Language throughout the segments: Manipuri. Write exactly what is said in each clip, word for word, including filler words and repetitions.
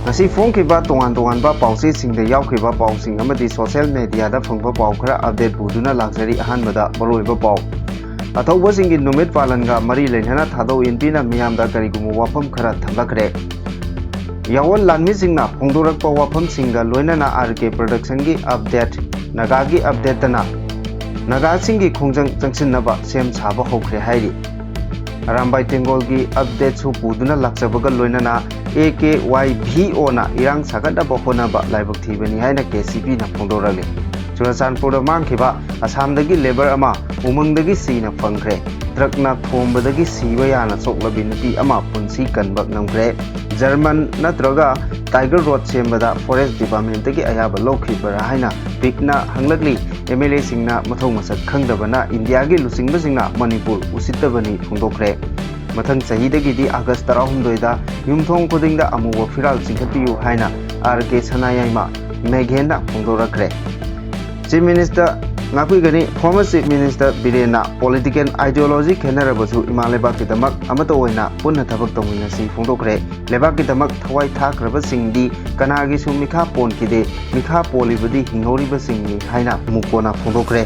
ꯉꯁꯤ ꯐꯣꯡꯈꯤꯕ ꯇꯣꯉꯥꯟ ꯇꯣꯉꯥꯟꯕ ꯄꯥꯎꯆꯦꯁꯤꯡꯗ ꯌꯥꯎꯈꯤꯕ ꯄꯥꯎꯁꯤꯡ ꯑꯃꯗꯤ social mediaꯗ ꯐꯪꯕ ꯄꯥꯎ ꯈꯔ update ꯄꯨꯗꯨꯅ ꯂꯥꯛꯆꯔꯤ꯫ ꯑꯍꯥꯟꯕꯗ ꯃꯔꯨꯑꯣꯏꯕ ꯄꯥꯎ꯫ ꯑꯊꯧꯕꯁꯤꯡꯒꯤ ꯅꯨꯃꯤꯠ ꯄꯥꯂꯟꯒ ꯃꯔꯤ ꯂꯩꯅꯅ ꯊꯥꯗꯧ ꯏꯟꯄꯤꯅ ꯃꯤꯌꯥꯝꯗ ꯀꯔꯤꯒꯨꯝꯕ ꯋꯥꯐꯝ ꯈꯔ ꯊꯝꯂꯛꯈ꯭ꯔꯦ꯫ ꯌꯥꯑꯣꯟ ꯂꯥꯟꯃꯤꯁꯤꯡꯅ ꯐꯣꯡꯗꯣꯔꯛꯄ ꯋꯥꯐꯝꯁꯤꯡꯒ ꯂꯣꯏꯅꯅ RK Productionꯒꯤ update, ꯅꯥꯒꯥꯒꯤ updateꯇꯅ ꯅꯥꯒꯥꯁꯤꯡꯒꯤ ꯈꯣꯡꯖꯪ ꯆꯪꯁꯤꯟꯅꯕ ꯁꯦꯝ ꯁꯥꯕ ꯍꯧꯈ꯭ꯔꯦ ꯍꯥꯏꯔꯤ꯫ ꯑꯔꯥꯝꯕꯥꯏ ꯇꯦꯡꯒꯣꯜꯒꯤ updateꯁꯨ ꯄꯨꯗꯨꯅ ꯂꯥꯛꯆꯕꯒ ꯂꯣꯏꯅꯅ AKYVOꯅ ꯏꯔꯥꯡ ꯁꯥꯒꯠꯅꯕ ꯍꯣꯠꯅꯕ ꯂꯥꯏꯕꯛ ꯊꯤꯕꯅꯤ ꯍꯥꯏꯅ KCPꯅ ꯐꯣꯡꯗꯣꯔꯛꯂꯤ꯫ ꯆꯨꯔꯆꯥꯟꯄꯨꯔꯗ ꯃꯥꯡꯈꯤꯕ ꯑꯁꯥꯝꯗꯒꯤ labour ꯑꯃ ꯎꯃꯪꯗꯒꯤ ꯁꯤꯅ ꯐꯪꯈ꯭ꯔꯦ꯫ Truckꯅ ꯊꯣꯝꯕꯗꯒꯤ ꯁꯤꯕ ꯌꯥꯅ ꯁꯣꯛꯂꯕꯤ ꯅꯨꯄꯤ ꯑꯃ ꯄꯨꯟꯁꯤ ꯀꯟꯕ ꯉꯝꯈ꯭ꯔꯦ꯫ ꯖꯔꯃꯟ ꯅꯠꯇ꯭ꯔꯒ Tiger Road ꯁꯦꯝꯕꯗ Forest Departmentꯇꯒꯤ ꯑꯌꯥꯕ ꯂꯧꯈꯤꯕ꯭ꯔꯥ ꯍꯥꯏꯅ ꯄꯤꯛꯅ ꯍꯪꯂꯛꯂꯤ꯫ MLAꯁꯤꯡꯅ ꯃꯊꯧ ꯃꯁꯛ ꯈꯪꯗꯕꯅ ꯏꯟꯗꯤꯌꯥꯒꯤ ꯂꯨꯆꯤꯡꯕꯁꯤꯡꯅ ꯃꯅꯤꯄꯨꯔ ꯎꯁꯤꯠꯇꯕꯅꯤ ꯐꯣꯡꯗꯣꯛꯈ꯭ꯔꯦ꯫ ꯃꯊꯪ ꯆꯍꯤꯗꯒꯤꯗꯤ August ꯇꯔꯥꯍꯨꯝꯗꯣꯏꯗ ꯌꯨꯝꯊꯣꯡ ꯈꯨꯗꯤꯡꯗ ꯑꯃꯨꯕ ꯐꯤꯔꯥꯜ ꯆꯤꯡꯈꯠꯄꯤꯌꯨ ꯍꯥꯏꯅ RK ꯁꯅꯥꯌꯥꯏꯃ ꯃꯦꯘꯦꯟꯅ ꯐꯣꯡꯗꯣꯔꯛꯈ꯭ꯔꯦ꯫ Chief Minister ꯉꯥꯛꯄꯤꯒꯅꯤ꯫ Former Chief Minister ꯕꯤꯔꯦꯟꯅ political ideology ꯈꯦꯠꯅꯔꯕꯁꯨ ꯏꯃꯥ ꯂꯩꯕꯥꯛꯀꯤꯗꯃꯛ ꯑꯃꯠꯇ ꯑꯣꯏꯅ ꯄꯨꯟꯅ ꯊꯕꯛ ꯇꯧꯃꯤꯟꯅꯁꯤ ꯐꯣꯡꯗꯣꯛꯈ꯭ꯔꯦ꯫ ꯂꯩꯕꯥꯛꯀꯤꯗꯃꯛ ꯊꯋꯥꯏ ꯊꯥꯈ꯭ꯔꯕꯁꯤꯡꯗꯤ ꯀꯅꯥꯒꯤꯁꯨ ꯃꯤꯈꯥ ꯄꯣꯟꯈꯤꯗꯦ, ꯃꯤꯈꯥ ꯄꯣꯜꯂꯤꯕꯗꯤ ꯍꯤꯡꯍꯧꯔꯤꯕꯁꯤꯡꯅꯤ ꯍꯥꯏꯅ ꯃꯨꯀꯣꯅ ꯐꯣꯡꯗꯣꯛꯈ꯭ꯔꯦ꯫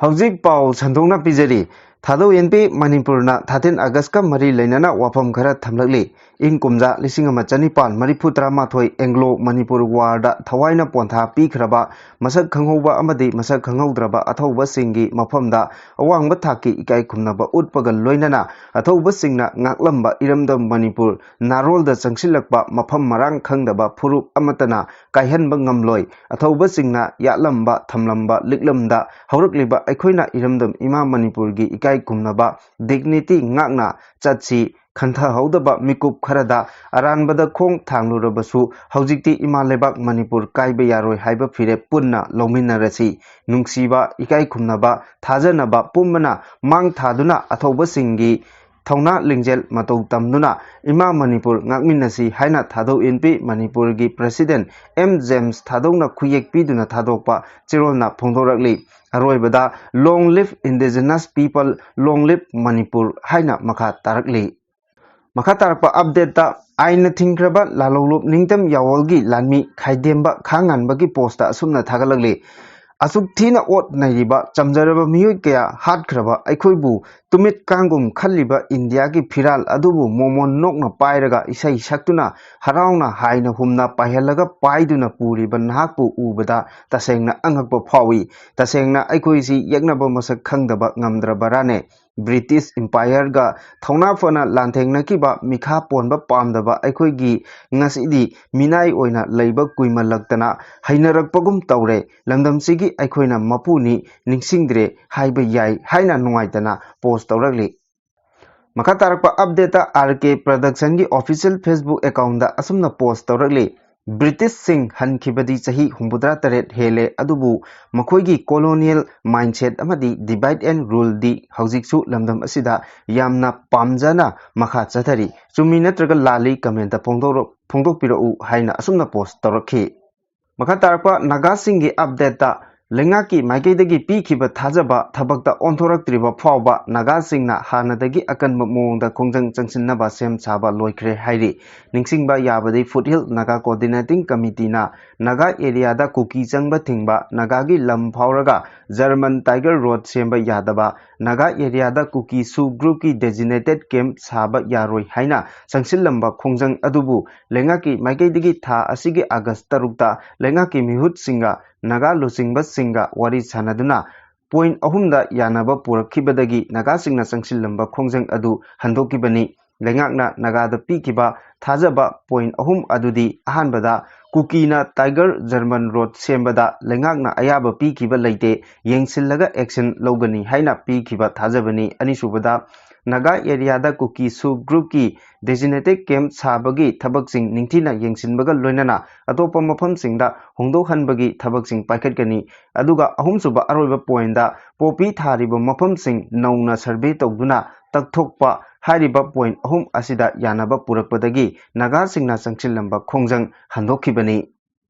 ꯍꯧꯖꯤꯛ ꯄꯥꯎ ꯁꯟꯗꯣꯛꯅ ꯄꯤꯖꯔꯤ꯫ ꯊꯥꯗꯧ ꯏꯟꯄꯤ ꯃꯅꯤꯄꯨꯔꯅ thirteen Augustꯀ ꯃꯔꯤ ꯂꯩꯅꯅ ꯋꯥꯐꯝ ꯈꯔ ꯊꯝꯂꯛꯂꯤ꯫ ꯏꯪ ꯀꯨꯝꯖꯥ ꯂꯤꯁꯤꯡ ꯑꯃ ꯆꯅꯤꯄꯥꯟ ꯃꯔꯤꯐꯨ ꯇꯔꯥꯃꯥꯊꯣꯏ Anglo Manipur Warꯗ ꯊꯋꯥꯏꯅ ꯄꯣꯟꯊꯥ ꯄꯤꯈ꯭ꯔꯕ ꯃꯁꯛ ꯈꯪꯍꯧꯕ ꯑꯃꯗꯤ ꯃꯁꯛ ꯈꯪꯍꯧꯗ꯭ꯔꯕ ꯑꯊꯧꯕꯁꯤꯡꯒꯤ ꯃꯐꯝꯗ ꯑꯋꯥꯡꯕ ꯊꯥꯛꯀꯤ ꯏꯀꯥꯏ ꯈꯨꯝꯅꯕ ꯎꯠꯄꯒ ꯂꯣꯏꯅꯅ ꯑꯊꯧꯕꯁꯤꯡꯅ ꯉꯥꯛꯂꯝꯕ ꯏꯔꯝꯗꯝ ꯃꯅꯤꯄꯨꯔ ꯅꯥꯔꯣꯜꯗ ꯆꯪꯁꯤꯜꯂꯛꯄ ꯃꯐꯝ ꯃꯔꯥꯡ ꯈꯪꯗꯕ ꯐꯨꯔꯨꯞ ꯑꯃꯠꯇꯅ ꯀꯥꯏꯍꯟꯕ ꯉꯝꯂꯣꯏ꯫ ꯑꯊꯧꯕꯁꯤꯡꯅ ꯌꯥꯠꯂꯝꯕ, ꯊꯝꯂꯝꯕ, ꯂꯤꯛꯂꯝꯗ ꯍꯧꯔꯛꯂꯤꯕ ꯑꯩꯈꯣꯏꯅ ꯏꯔꯝꯗꯝ ꯏꯃꯥ ꯃꯅꯤꯄꯨꯔꯒꯤ ꯏꯀꯥꯏ ꯈꯨꯝꯅꯕ, dignity ꯉꯥꯛꯅ ꯆꯠꯁꯤ꯫ ꯈꯟꯊꯍꯧꯗꯕ ꯃꯤꯀꯨꯞ ꯈꯔꯗ ꯑꯔꯥꯟꯕꯗ ꯈꯣꯡ ꯊꯥꯡꯂꯨꯔꯕꯁꯨ ꯍꯧꯖꯤꯛꯇꯤ ꯏꯃꯥ ꯂꯩꯕꯥꯛ ꯃꯅꯤꯄꯨꯔ ꯀꯥꯏꯕ ꯌꯥꯔꯣꯏ ꯍꯥꯏꯕ ꯐꯤꯔꯦꯞ ꯄꯨꯟꯅ ꯂꯧꯃꯤꯟꯅꯔꯁꯤ꯫ ꯅꯨꯡꯁꯤꯕ, ꯏꯀꯥꯏ ꯈꯨꯝꯅꯕ, ꯊꯥꯖꯅꯕ ꯄꯨꯝꯕꯅ ꯃꯥꯡ ꯊꯥꯗꯨꯅ ꯑꯊꯧꯕꯁꯤꯡꯒꯤ ꯊꯧꯅꯥ ꯂꯤꯡꯖꯦꯜ ꯃꯇꯧ ꯇꯝꯗꯨꯅ ꯏꯃꯥ ꯃꯅꯤꯄꯨꯔ ꯉꯥꯛꯃꯤꯟꯅꯁꯤ ꯍꯥꯏꯅ ꯊꯥꯗꯧ ꯏꯟꯄꯤ ꯃꯅꯤꯄꯨꯔꯒꯤ President M James ꯊꯥꯗꯧꯅ ꯈꯨꯌꯦꯛ ꯄꯤꯗꯨꯅ ꯊꯥꯗꯣꯛꯄ ꯆꯦꯔꯣꯜꯅ ꯐꯣꯡꯗꯣꯔꯛꯂꯤ꯫ ꯑꯔꯣꯏꯕꯗ Long live indigenous people, long live Manipur ꯍꯥꯏꯅ ꯃꯈꯥ ꯇꯥꯔꯛꯂꯤ꯫ ꯃꯈꯥ ꯇꯥꯔꯛꯄ ꯑꯞꯗꯦꯠꯇ, ꯑꯥꯏꯟꯅ ꯊꯤꯡꯈ꯭ꯔꯕ ꯂꯥꯂꯣꯡꯂꯨꯞ ꯅꯤꯡꯇꯝ ꯌꯥꯋꯣꯜꯒꯤ ꯂꯥꯟꯃꯤ ꯈꯥꯏꯗꯦꯝꯕ ꯈꯥꯉꯥꯟꯕꯒꯤ ꯄꯣꯁꯇ ꯑꯁꯨꯝꯅ ꯊꯥꯒꯠꯂꯛꯂꯤ: "ꯑꯁꯨꯛ ꯊꯤꯅ ꯑꯣꯠ ꯅꯩꯔꯤꯕ ꯆꯝꯖꯔꯕ ꯃꯤꯑꯣꯏ ꯀꯌꯥ ꯍꯥꯠꯈ꯭ꯔꯕ ꯑꯩꯈꯣꯏꯕꯨ ꯇꯨꯃꯤꯠ ꯀꯥꯡꯒꯨꯝ ꯈꯜꯂꯤꯕ ꯏꯟꯗꯤꯌꯥꯒꯤ ꯐꯤꯔꯥꯜ ꯑꯗꯨꯕꯨ ꯃꯣꯃꯣꯟ ꯅꯣꯛꯅ ꯄꯥꯏꯔꯒ ꯏꯁꯩ ꯁꯛꯇꯨꯅ ꯍꯔꯥꯎꯅ ꯍꯥꯏꯅ ꯍꯨꯝꯅ ꯄꯥꯏꯍꯜꯂꯒ ꯄꯥꯏꯗꯨꯅ ꯄꯨꯔꯤꯕ ꯅꯍꯥꯛꯄꯨ ꯎꯕꯗ ꯇꯁꯦꯡꯅ ꯑꯉꯛꯄ ꯐꯥꯎꯏ꯫ ꯇꯁꯦꯡꯅ ꯑꯩꯈꯣꯏꯁꯤ ꯌꯦꯛꯅꯕ ꯃꯁꯛ ꯈꯪꯗꯕ ꯉꯝꯗ꯭ꯔꯕꯔꯥꯅꯦ?" ꯕ꯭ꯔꯤꯇꯤꯁ ꯏꯝꯄꯥꯌꯔꯒ ꯊꯧꯅꯥ ꯐꯅ ꯂꯥꯟꯊꯦꯡꯅꯈꯤꯕ ꯃꯤꯈꯥ ꯄꯣꯟꯕ ꯄꯥꯝꯗꯕ ꯑꯩꯈꯣꯏꯒꯤ ꯉꯁꯤꯗꯤ ꯃꯤꯅꯥꯏ ꯑꯣꯏꯅ ꯂꯩꯕ ꯀꯨꯏꯃꯜꯂꯛꯇꯅ ꯍꯩꯅꯔꯛꯄꯒꯨꯝ ꯇꯧꯔꯦ꯫ ꯂꯝꯗꯝꯁꯤꯒꯤ ꯑꯩꯈꯣꯏꯅ ꯃꯄꯨꯅꯤ, ꯅꯤꯡꯁꯤꯡꯗ꯭ꯔꯦ ꯍꯥꯏꯕ ꯌꯥꯏ ꯍꯥꯏꯅ ꯅꯨꯡꯉꯥꯏꯇꯅ ꯄꯣꯁ ꯇꯧꯔꯛꯂꯤ꯫ ꯃꯈꯥ ꯇꯥꯔꯛꯄ ꯑꯞꯗꯦꯠꯇ, ꯑꯥꯔ ꯀꯦ ꯄ꯭ꯔꯗꯛꯁꯟꯒꯤ ꯑꯣꯐꯤꯁꯤꯌꯦꯜ ꯐꯦꯁꯕꯨꯛ ꯑꯦꯀꯥꯎꯟꯗ ꯑꯁꯨꯝꯅ ꯄꯣꯁ ꯇꯧꯔꯛꯂꯤ: "ꯕ꯭ꯔꯤꯇꯤꯁꯁꯤꯡ ꯍꯟꯈꯤꯕꯗꯤ ꯆꯍꯤ ꯍꯨꯝꯐꯨꯇꯔꯥ ꯇꯔꯦꯠ ꯍꯦꯜꯂꯦ, ꯑꯗꯨꯕꯨ ꯃꯈꯣꯏꯒꯤ ꯀꯣꯂꯣꯅꯤꯌꯦꯜ ꯃꯥꯏꯟꯁꯦꯠ ꯑꯃꯗꯤ ꯗꯤꯚꯥꯏꯠ ꯑꯦꯟ ꯔꯨꯜꯗꯤ ꯍꯧꯖꯤꯛꯁꯨ ꯂꯝꯗꯝ ꯑꯁꯤꯗ ꯌꯥꯝꯅ ꯄꯥꯝꯖꯅ ꯃꯈꯥ ꯆꯠꯊꯔꯤ꯫ ꯆꯨꯝꯃꯤ ꯅꯠꯇ꯭ꯔꯒ ꯂꯥꯜꯂꯤ, ꯀꯃꯦꯟꯇ ꯐꯣꯡꯗꯣꯔꯛ-, ꯐꯣꯡꯗꯣꯛꯄꯤꯔꯛꯎ" ꯍꯥꯏꯅ ꯑꯁꯨꯝꯅ ꯄꯣꯁ ꯇꯧꯔꯛꯈꯤ꯫ ꯃꯈꯥ ꯇꯥꯔꯛꯄ ꯅꯥꯒꯥꯁꯤꯡꯒꯤ ꯑꯞꯗꯦꯠꯇ, ꯂꯩꯉꯥꯛꯀꯤ ꯃꯥꯏꯀꯩꯗꯒꯤ ꯄꯤꯈꯤꯕ ꯊꯥꯖꯕ ꯊꯕꯛꯇ ꯑꯣꯟꯊꯣꯔꯛꯇ꯭ꯔꯤꯕ ꯐꯥꯎꯕ ꯅꯥꯒꯥꯁꯤꯡꯅ ꯍꯥꯟꯅꯗꯒꯤ ꯑꯀꯟꯕ ꯃꯑꯣꯡꯗ ꯈꯣꯡꯖꯪ ꯆꯪꯁꯤꯟꯅꯕ ꯁꯦꯝ ꯁꯥꯕ ꯂꯣꯏꯈ꯭ꯔꯦ ꯍꯥꯏꯔꯤ꯫ ꯅꯤꯡꯁꯤꯡꯕ ꯌꯥꯕꯗꯤ, ꯐꯨꯠꯍꯤꯜ ꯅꯥꯒꯥ ꯀꯣꯑꯣꯔꯗꯤꯅꯦꯇꯤꯡ ꯀꯃꯤꯇꯤꯅ ꯅꯥꯒꯥ ꯑꯦꯔꯤꯌꯥꯗ ꯀꯨꯀꯤ ꯆꯪꯕ ꯊꯤꯡꯕ, ꯅꯥꯒꯥꯒꯤ ꯂꯝ ꯐꯥꯎꯔꯒ ꯖꯔꯃꯟ ꯇꯥꯏꯒꯔ ꯔꯣꯗ ꯁꯦꯝꯕ ꯌꯥꯗꯕ, ꯅꯥꯒꯥ ꯑꯦꯔꯤꯌꯥꯗ ꯀꯨꯀꯤ ꯁꯨ ꯒ꯭ꯔꯨꯞꯀꯤ ꯗꯦꯖꯤꯅꯦꯇꯦꯠ ꯀꯦꯝꯞ ꯁꯥꯕ ꯌꯥꯔꯣꯏ ꯍꯥꯏꯅ ꯆꯪꯁꯤꯜꯂꯝꯕ ꯈꯣꯡꯖꯪ ꯑꯗꯨꯕꯨ ꯂꯩꯉꯥꯛꯀꯤ ꯃꯥꯏꯀꯩꯗꯒꯤ ꯊꯥ ꯑꯁꯤꯒꯤ ꯑꯥꯒꯁ ꯇꯔꯨꯛꯇ ꯂꯩꯉꯥꯛꯀꯤ ꯃꯤꯍꯨꯠꯁꯤꯡꯒ ꯅꯥꯒꯥ ꯂꯨꯆꯤꯡꯕꯁꯤꯡꯒ ꯋꯥꯔꯤ ꯁꯥꯟꯅꯗꯨꯅ ꯄꯣꯏꯟꯠ ꯑꯍꯨꯝꯗ ꯌꯥꯅꯕ ꯄꯨꯔꯛꯈꯤꯕꯗꯒꯤ ꯅꯥꯒꯥꯁꯤꯡꯅ ꯆꯪꯁꯤꯜꯂꯝꯕ ꯈꯣꯡꯖꯪ ꯑꯗꯨ ꯍꯟꯗꯣꯛꯈꯤꯕꯅꯤ꯫ ꯂꯩꯉꯥꯛꯅ ꯅꯥꯒꯥꯗ ꯄꯤꯈꯤꯕ ꯊꯥꯖꯕ ꯄꯣꯏꯟꯠ ꯑꯍꯨꯝ ꯑꯗꯨꯗꯤ, ꯑꯍꯥꯟꯕꯗ, ꯀꯨꯀꯤꯅ ꯇꯥꯏꯒꯔ ꯖꯔꯃꯟ ꯔꯣꯗ ꯁꯦꯝꯕꯗ ꯂꯩꯉꯥꯛꯅ ꯑꯌꯥꯕ ꯄꯤꯈꯤꯕ ꯂꯩꯇꯦ, ꯌꯦꯡꯁꯤꯜꯂꯒ ꯑꯦꯛꯁꯟ ꯂꯧꯒꯅꯤ ꯍꯥꯏꯅ ꯄꯤꯈꯤꯕ ꯊꯥꯖꯕꯅꯤ꯫ ꯑꯅꯤꯁꯨꯕꯗ, ꯅꯥꯒꯥ ꯑꯦꯔꯤꯌꯥꯗ ꯀꯨꯀꯤ ꯁꯨ ꯒ꯭ꯔꯨꯞꯀꯤ ꯗꯦꯖꯤꯅꯦꯇꯦꯠ ꯀꯦꯝꯞ ꯁꯥꯕꯒꯤ ꯊꯕꯛꯁꯤꯡ ꯅꯤꯡꯊꯤꯅ ꯌꯦꯡꯁꯤꯟꯕꯒ ꯂꯣꯏꯅꯅ ꯑꯇꯣꯞꯄ ꯃꯐꯝꯁꯤꯡꯗ ꯍꯣꯡꯗꯣꯛꯍꯟꯕꯒꯤ ꯊꯕꯛꯁꯤꯡ ꯄꯥꯏꯈꯠꯀꯅꯤ꯫ ꯑꯗꯨꯒ ꯑꯍꯨꯝꯁꯨꯕ ꯑꯔꯣꯏꯕ ꯄꯣꯏꯟꯠꯇ, ꯄꯣꯄꯤ ꯊꯥꯔꯤꯕ ꯃꯐꯝꯁꯤꯡ ꯅꯧꯅ ꯁꯔꯚꯦ ꯇꯧꯗꯨꯅ ꯇꯛꯊꯣꯛꯄ ꯍꯥꯏꯔꯤꯕ ꯄꯣꯏꯟꯠ ꯑꯍꯨꯝ ꯑꯁꯤꯗ ꯌꯥꯅꯕ ꯄꯨꯔꯛꯄꯗꯒꯤ ꯅꯥꯒꯥꯁꯤꯡꯅ ꯆꯪꯁꯤꯜꯂꯝꯕ ꯈꯣꯡꯖꯪ ꯍꯟꯗꯣꯛꯈꯤꯕꯅꯤ꯫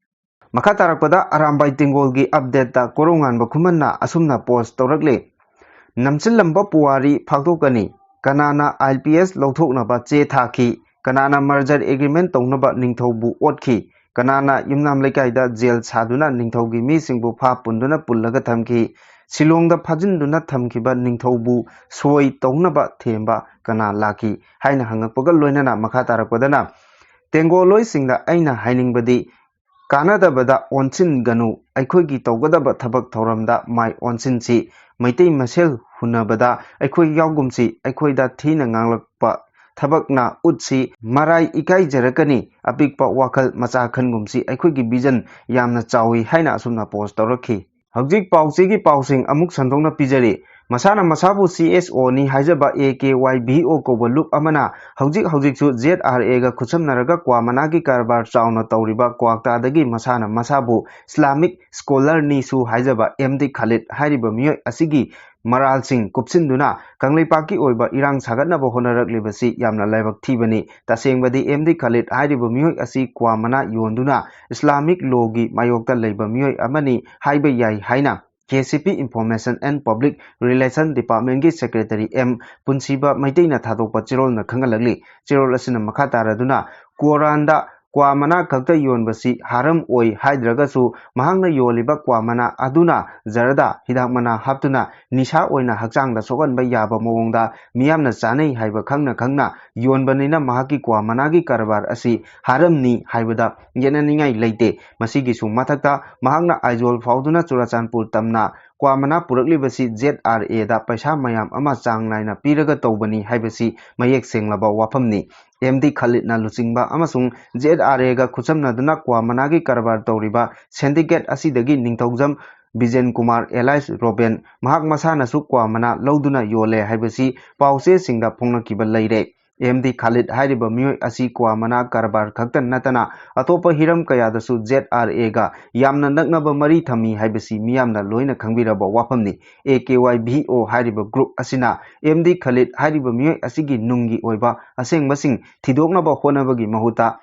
ꯃꯈꯥ ꯇꯥꯔꯛꯄꯗ ꯑꯔꯥꯝꯕꯥꯏ ꯇꯦꯡꯒꯣꯜꯒꯤ ꯑꯞꯗꯦꯠꯇ ꯀꯣꯔꯧꯉꯥꯟꯕ ꯈꯨꯃꯟꯅ ꯑꯁꯨꯝꯅ ꯄꯣꯁ ꯇꯧꯔꯛꯂꯤ: "ꯅꯝꯁꯤꯜꯂꯝꯕ ꯄꯨꯋꯥꯔꯤ ꯐꯥꯛꯇꯣꯛꯀꯅꯤ, ꯀꯅꯥꯅ ꯑꯥꯏ ꯄꯤ ꯑꯦꯁ ꯂꯧꯊꯣꯛꯅꯕ ꯆꯦ ꯊꯥꯈꯤ? ꯀꯅꯥꯅ merger agreement ꯇꯧꯅꯕ ꯅꯤꯡꯊꯧꯕꯨ ꯑꯣꯠꯈꯤ? ꯀꯅꯥꯅ ꯌꯨꯝꯅꯥꯝ ꯂꯩꯀꯥꯏꯗ ꯖꯦꯜ ꯁꯥꯗꯨꯅ ꯅꯤꯡꯊꯧꯒꯤ ꯃꯤꯁꯤꯡꯕꯨ ꯐꯥ ꯄꯨꯟꯗꯨꯅ ꯄꯨꯜꯂꯒ ꯊꯝꯈꯤ? ꯁꯤꯂꯣꯡꯗ ꯐꯥꯖꯤꯟꯗꯨꯅ ꯊꯝꯈꯤꯕ ꯅꯤꯡꯊꯧꯕꯨ ꯁꯣꯏ ꯇꯧꯅꯕ ꯊꯦꯝꯕ ꯀꯅꯥ ꯂꯥꯛꯈꯤ? ꯍꯥꯏꯅ ꯍꯪꯉꯛꯄꯒ ꯂꯣꯏꯅꯅ ꯃꯈꯥ ꯇꯥꯔꯛꯄꯗꯅ, ꯇꯦꯡꯒꯣꯂꯣꯏꯁꯤꯡꯗ ꯑꯩꯅ ꯍꯥꯏꯅꯤꯡꯕꯗꯤ, ꯀꯥꯟꯅꯗꯕꯗ ꯑꯣꯟꯁꯤꯟꯒꯅꯨ, ꯑꯩꯈꯣꯏꯒꯤ ꯇꯧꯒꯗꯕ ꯊꯕꯛ ꯊꯧꯔꯝꯗ ꯃꯥꯏ ꯑꯣꯟꯁꯤꯟꯁꯤ꯫ ꯃꯩꯇꯩ ꯃꯁꯦꯜ ꯍꯨꯟꯅꯕꯗ ꯑꯩꯈꯣꯏ ꯌꯥꯎꯒꯨꯝꯁꯤ, ꯑꯩꯈꯣꯏꯗ ꯊꯤꯅ ꯉꯥꯡꯂꯛꯄ ꯊꯕꯛꯅ ꯎꯠꯁꯤ, ꯃꯔꯥꯏ ꯏꯀꯥꯏꯖꯔꯛꯀꯅꯤ, ꯑꯄꯤꯛꯄ ꯋꯥꯈꯜ ꯃꯆꯥ ꯈꯟꯒꯨꯝꯁꯤ, ꯑꯩꯈꯣꯏꯒꯤ vision ꯌꯥꯝꯅ ꯆꯥꯎꯏ ꯍꯥꯏꯅ ꯑꯁꯨꯝꯅ post ꯇꯧꯔꯛꯈꯤ꯫ ꯍꯧꯖꯤꯛ ꯄꯥꯎꯆꯦꯒꯤ ꯄꯥꯎꯁꯤꯡ ꯑꯃꯨꯛ ꯁꯟꯗꯣꯛꯅ ꯄꯤꯖꯔꯤ꯫ ꯃꯁꯥꯅ ꯃꯁꯥꯕꯨ C S O ꯅꯤ ꯍꯥꯏꯖꯕ A K Y V O ꯀꯧꯕ ꯂꯨꯞ ꯑꯃꯅ ꯍꯧꯖꯤꯛ ꯍꯧꯖꯤꯛꯁꯨ Z R A ꯒ ꯈꯨꯠꯁꯝꯅꯔꯒ ꯀ꯭ꯋꯥ ꯃꯅꯥꯒꯤ ꯀꯔꯕꯥꯔ ꯆꯥꯎꯅ ꯇꯧꯔꯤꯕ ꯀ꯭ꯋꯥꯛꯇꯥꯗꯒꯤ ꯃꯁꯥꯅ ꯃꯁꯥꯕꯨ Islamic scholar ꯅꯤꯁꯨ ꯍꯥꯏꯖꯕ M D Khalid ꯍꯥꯏꯔꯤꯕ ꯃꯤꯑꯣꯏ ꯑꯁꯤꯒꯤ ꯃꯔꯥꯜꯁꯤꯡ ꯀꯨꯞꯁꯤꯟꯗꯨꯅ ꯀꯪꯂꯩꯄꯥꯛꯀꯤ ꯑꯣꯏꯕ ꯏꯔꯥꯡ ꯁꯥꯒꯠꯅꯕ ꯍꯣꯠꯅꯔꯛꯂꯤꯕꯁꯤ ꯌꯥꯝꯅ ꯂꯥꯏꯕꯛ ꯊꯤꯕꯅꯤ꯫ ꯇꯁꯦꯡꯕꯗꯤ M D Khalid ꯍꯥꯏꯔꯤꯕ ꯃꯤꯑꯣꯏ ꯑꯁꯤ ꯀ꯭ꯋꯥ ꯃꯅꯥ ꯌꯣꯟꯗꯨꯅ Islamic law ꯒꯤ ꯃꯥꯌꯣꯛꯇ ꯂꯩꯕ ꯃꯤꯑꯣꯏ ꯑꯃꯅꯤ ꯍꯥꯏꯕ ꯌꯥꯏ ꯍꯥꯏꯅ K C P Information and Public Relation Department ꯀꯤ Secretary M ꯄꯨꯟꯁꯤꯕ ꯃꯩꯇꯩꯅ ꯊꯥꯗꯣꯛꯄ ꯆꯦꯔꯣꯜꯅ ꯈꯪꯍꯜꯂꯛꯂꯤ꯫ ꯆꯦꯔꯣꯜ ꯑꯁꯤꯅ ꯃꯈꯥ ꯇꯥꯔꯗꯨꯅ, ꯀꯣꯔꯥꯟꯗ ꯀ꯭ꯋꯥ ꯃꯅꯥ ꯈꯛꯇ ꯌꯣꯟꯕꯁꯤ ꯍꯥꯔꯝ ꯑꯣꯏ ꯍꯥꯏꯗ꯭ꯔꯒꯁꯨ, ꯃꯍꯥꯛꯅ ꯌꯣꯜꯂꯤꯕ ꯀ꯭ꯋꯥ ꯃꯅꯥ ꯑꯗꯨꯅ ꯖꯔꯗꯥ ꯍꯤꯗꯥꯛ ꯃꯅꯥ ꯍꯥꯞꯇꯨꯅ ꯅꯤꯁꯥ ꯑꯣꯏꯅ ꯍꯛꯆꯥꯡꯗ ꯁꯣꯛꯍꯟꯕ ꯌꯥꯕ ꯃꯑꯣꯡꯗ ꯃꯤꯌꯥꯝꯅ ꯆꯥꯅꯩ ꯍꯥꯏꯕ ꯈꯪꯅ ꯈꯪꯅ ꯌꯣꯟꯕꯅꯤꯅ ꯃꯍꯥꯛꯀꯤ ꯀ꯭ꯋꯥ ꯃꯅꯥꯒꯤ ꯀꯔꯕꯥꯔ ꯑꯁꯤ ꯍꯥꯔꯝꯅꯤ ꯍꯥꯏꯕꯗ ꯌꯦꯠꯅꯅꯤꯡꯉꯥꯏ ꯂꯩꯇꯦ꯫ ꯃꯁꯤꯒꯤꯁꯨ ꯃꯊꯛꯇ ꯃꯍꯥꯛꯅ ꯑꯥꯏꯖꯣꯜ ꯐꯥꯎꯗꯨꯅ ꯆꯨꯔꯥꯆꯥꯟꯄꯨꯔ ꯇꯝꯅ ꯀ꯭ꯋꯥ ꯃꯅꯥ ꯄꯨꯔꯛꯂꯤꯕꯁꯤ Z R A ꯗ ꯄꯩꯁꯥ ꯃꯌꯥꯝ ꯑꯃ ꯆꯥꯡ ꯅꯥꯏꯅ ꯄꯤꯔꯒ ꯇꯧꯕꯅꯤ ꯍꯥꯏꯕꯁꯤ ꯃꯌꯦꯛ ꯁꯦꯡꯂꯕ ꯋꯥꯐꯝꯅꯤ꯫ M D Khalid ꯅ ꯂꯨꯆꯤꯡꯕ ꯑꯃꯁꯨꯡ Z R A ꯒ ꯈꯨꯠꯁꯝꯅꯗꯨꯅ ꯀ꯭ꯋꯥ ꯃꯅꯥꯒꯤ ꯀꯔꯕꯥꯔ ꯇꯧꯔꯤꯕ syndicate ꯑꯁꯤꯗꯒꯤ ꯅꯤꯡꯊꯧꯖꯝ ꯕꯤꯖꯦꯟ ꯀꯨꯃꯥꯔ alias ꯔꯣꯕꯦꯟ ꯃꯍꯥꯛ ꯃꯁꯥꯅꯁꯨ ꯀ꯭ꯋꯥ ꯃꯅꯥ ꯂꯧꯗꯨꯅ ꯌꯣꯜꯂꯦ ꯍꯥꯏꯕꯁꯤ ꯄꯥꯎꯆꯦꯁꯤꯡꯗ ꯐꯣꯡꯂꯛꯈꯤꯕ ꯂꯩꯔꯦ꯫ M D Khalid ꯍꯥꯏꯔꯤꯕ ꯃꯤꯑꯣꯏ ꯑꯁꯤ ꯀ꯭ꯋꯥ ꯃꯅꯥ ꯀꯔꯕꯥꯔ ꯈꯛꯇ ꯅꯠꯇꯅ ꯑꯇꯣꯞꯄ ꯍꯤꯔꯝ ꯀꯌꯥꯗꯁꯨ Z R A ꯒ ꯌꯥꯝꯅ ꯅꯛꯅꯕ ꯃꯔꯤ ꯊꯝꯃꯤ ꯍꯥꯏꯕꯁꯤ ꯃꯤꯌꯥꯝꯅ ꯂꯣꯏꯅ ꯈꯪꯕꯤꯔꯕ ꯋꯥꯐꯝꯅꯤ꯫ A K Y V O ꯍꯥꯏꯔꯤꯕ group ꯑꯁꯤꯅ M D Khalid ꯍꯥꯏꯔꯤꯕ ꯃꯤꯑꯣꯏ ꯑꯁꯤꯒꯤ ꯅꯨꯡꯒꯤ ꯑꯣꯏꯕ ꯑꯁꯦꯡꯕꯁꯤꯡ ꯊꯤꯗꯣꯛꯅꯕ ꯍꯣꯠꯅꯕꯒꯤ ꯃꯍꯨꯠꯇ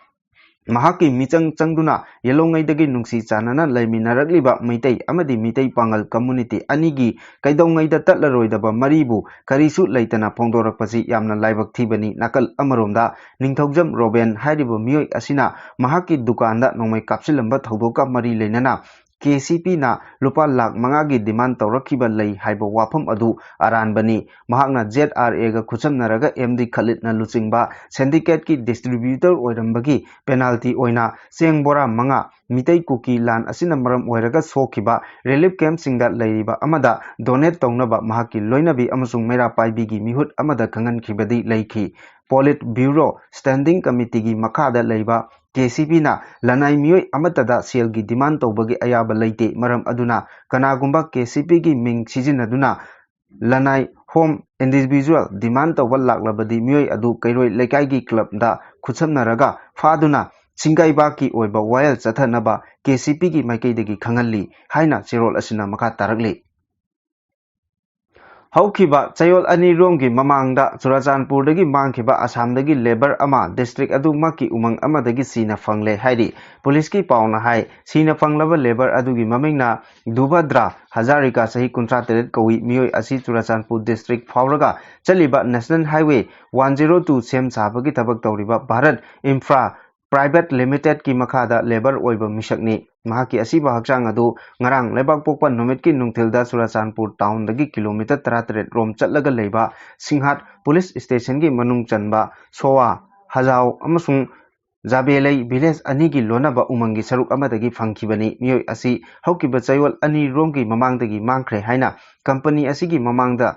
ꯃꯍꯥꯛꯀꯤ ꯃꯤꯆꯪ ꯆꯪꯗꯨꯅ ꯌꯦꯜꯍꯧꯉꯩꯗꯒꯤ ꯅꯨꯡꯁꯤ ꯆꯥꯟꯅꯅ ꯂꯩꯃꯤꯟꯅꯔꯛꯂꯤꯕ ꯃꯩꯇꯩ ꯑꯃꯗꯤ ꯃꯤꯇꯩ ꯄꯥꯉꯜ community ꯑꯅꯤꯒꯤ ꯀꯩꯗꯧꯉꯩꯗ ꯇꯠꯂꯔꯣꯏꯗꯕ ꯃꯔꯤꯕꯨ ꯀꯔꯤꯁꯨ ꯂꯩꯇꯅ ꯐꯣꯡꯗꯣꯔꯛꯄꯁꯤ ꯌꯥꯝꯅ ꯂꯥꯏꯕꯛ ꯊꯤꯕꯅꯤ꯫ ꯅꯥꯀꯜ ꯑꯃꯔꯣꯝꯗ ꯅꯤꯡꯊꯧꯖꯝ ꯔꯣꯕꯦꯟ ꯍꯥꯏꯔꯤꯕ ꯃꯤꯑꯣꯏ ꯑꯁꯤꯅ ꯃꯍꯥꯛꯀꯤ ꯗꯨꯀꯥꯟꯗ ꯅꯣꯡꯃꯩ ꯀꯥꯞꯁꯤꯜꯂꯝꯕ ꯊꯧꯗꯣꯛꯀ ꯃꯔꯤ ꯂꯩꯅꯅ K C Pꯅ ꯂꯨꯄꯥ ꯂꯥꯈ ꯃꯉꯥꯒꯤ demand ꯇꯧꯔꯛꯈꯤꯕ ꯂꯩ ꯍꯥꯏꯕ ꯋꯥꯐꯝ ꯑꯗꯨ ꯑꯔꯥꯟꯕꯅꯤ꯫ ꯃꯍꯥꯛꯅ Z R Aꯒ ꯈꯨꯠꯁꯝꯅꯔꯒ M D ꯈꯂꯤꯠꯅ ꯂꯨꯆꯤꯡꯕ syndicateꯀꯤ distributor ꯑꯣꯏꯔꯝꯕꯒꯤ penalty ꯑꯣꯏꯅ ꯆꯦꯡ ꯕꯣꯔꯥ ꯃꯉꯥ, ꯃꯤꯇꯩ ꯀꯨꯀꯤ ꯂꯥꯟ ꯑꯁꯤꯅ ꯃꯔꯝ ꯑꯣꯏꯔꯒ ꯁꯣꯛꯈꯤꯕ relief campꯁꯤꯡꯗ ꯂꯩꯔꯤꯕ ꯑꯃꯗ donate ꯇꯧꯅꯕ ꯃꯍꯥꯛꯀꯤ ꯂꯣꯏꯅꯕꯤ ꯑꯃꯁꯨꯡ ꯃꯩꯔꯥ ꯄꯥꯏꯕꯤꯒꯤ ꯃꯤꯍꯨꯠ ꯑꯃꯗ ꯈꯪꯍꯟꯈꯤꯕꯗꯤ ꯂꯩꯈꯤ꯫ Politburo Standing Committeeꯒꯤ ꯃꯈꯥꯗ ꯂꯩꯕ K C Pꯅ ꯂꯅꯥꯏ ꯃꯤꯑꯣꯏ ꯑꯃꯠꯇꯗ ꯁꯦꯜꯒꯤ demand ꯇꯧꯕꯒꯤ ꯑꯌꯥꯕ ꯂꯩꯇꯦ꯫ ꯃꯔꯝ ꯑꯗꯨꯅ ꯀꯅꯥꯒꯨꯝꯕ K C Pꯒꯤ ꯃꯤꯡ ꯁꯤꯖꯤꯟꯅꯗꯨꯅ ꯂꯅꯥꯏ home individual demand ꯇꯧꯕ ꯂꯥꯛꯂꯕꯗꯤ ꯃꯤꯑꯣꯏ ꯑꯗꯨ ꯀꯩꯔꯣꯏ ꯂꯩꯀꯥꯏꯒꯤ clubꯗ ꯈꯨꯠꯁꯝꯅꯔꯒ ꯐꯥꯗꯨꯅ ꯁꯤꯡꯒꯩꯕꯥꯛꯀꯤ ꯑꯣꯏꯕ ꯋꯥꯌꯦꯜ ꯆꯠꯊꯅꯕ K C Pꯒꯤ ꯃꯥꯏꯀꯩꯗꯒꯤ ꯈꯪꯍꯜꯂꯤ ꯍꯥꯏꯅ ꯆꯦꯔꯣꯜ ꯑꯁꯤꯅ ꯃꯈꯥ ꯇꯥꯔꯛꯂꯤ꯫ ꯍꯧꯈꯤꯕ ꯆꯌꯣꯜ ꯑꯅꯤꯔꯣꯝꯒꯤ ꯃꯃꯥꯡꯗ ꯆꯨꯔꯥꯆꯥꯟꯄꯨꯔꯗꯒꯤ ꯃꯥꯡꯈꯤꯕ ꯑꯁꯥꯝꯗꯒꯤ labour ꯑꯃ district ꯑꯗꯨꯃꯛꯀꯤ ꯎꯃꯪ ꯑꯃꯗꯒꯤ ꯁꯤꯅ ꯐꯪꯂꯦ ꯍꯥꯏꯔꯤ꯫ ꯄꯨꯂꯤꯁꯀꯤ ꯄꯥꯎꯅ ꯍꯥꯏ, ꯁꯤꯅ ꯐꯪꯂꯕ labour ꯑꯗꯨꯒꯤ ꯃꯃꯤꯡꯅ ꯗꯨꯚꯗ꯭ꯔ ꯍꯖꯥꯔꯤꯀꯥ, ꯆꯍꯤ ꯀꯨꯟꯊ꯭ꯔꯥ ꯇꯔꯦꯠ ꯀꯧꯏ꯫ ꯃꯤꯑꯣꯏ ꯑꯁꯤ ꯆꯨꯔꯥꯆꯥꯟꯄꯨꯔ district ꯐꯥꯎꯔꯒ ꯆꯠꯂꯤꯕ National Highway one zero two ꯁꯦꯝ ꯁꯥꯕꯒꯤ ꯊꯕꯛ ꯇꯧꯔꯤꯕ ꯚꯥꯔꯠ ꯏꯟꯐ꯭ꯔꯥ Private Limitedꯀꯤ ꯃꯈꯥꯗ labour ꯑꯣꯏꯕ ꯃꯤꯁꯛꯅꯤ꯫ ꯃꯍꯥꯛꯀꯤ ꯑꯁꯤꯕ ꯍꯛꯆꯥꯡ ꯑꯗꯨ ꯉꯔꯥꯡ ꯂꯩꯕꯥꯛꯄꯣꯛꯄ ꯅꯨꯃꯤꯠꯀꯤ ꯅꯨꯡꯊꯤꯜꯗ ꯆꯨꯔꯥꯆꯥꯟꯄꯨꯔ townꯗꯒꯤ kilometre ꯇꯔꯥꯇꯔꯦꯠ ꯔꯣꯝ ꯆꯠꯂꯒ ꯂꯩꯕ ꯁꯤꯡꯍꯥꯠ police stationꯒꯤ ꯃꯅꯨꯡ ꯆꯟꯕ ꯁꯣꯋꯥ, ꯍꯖꯥꯎ ꯑꯃꯁꯨꯡ ꯖꯥꯕꯦꯂꯩ village ꯑꯅꯤꯒꯤ ꯂꯣꯟꯅꯕ ꯎꯃꯪꯒꯤ ꯁꯔꯨꯛ ꯑꯃꯗꯒꯤ ꯐꯪꯈꯤꯕꯅꯤ꯫ ꯃꯤꯑꯣꯏ ꯑꯁꯤ ꯍꯧꯈꯤꯕ ꯆꯌꯣꯜ ꯑꯅꯤꯔꯣꯝꯒꯤ ꯃꯃꯥꯡꯗꯒꯤ ꯃꯥꯡꯈ꯭ꯔꯦ ꯍꯥꯏꯅ company ꯑꯁꯤꯒꯤ ꯃꯃꯥꯡꯗ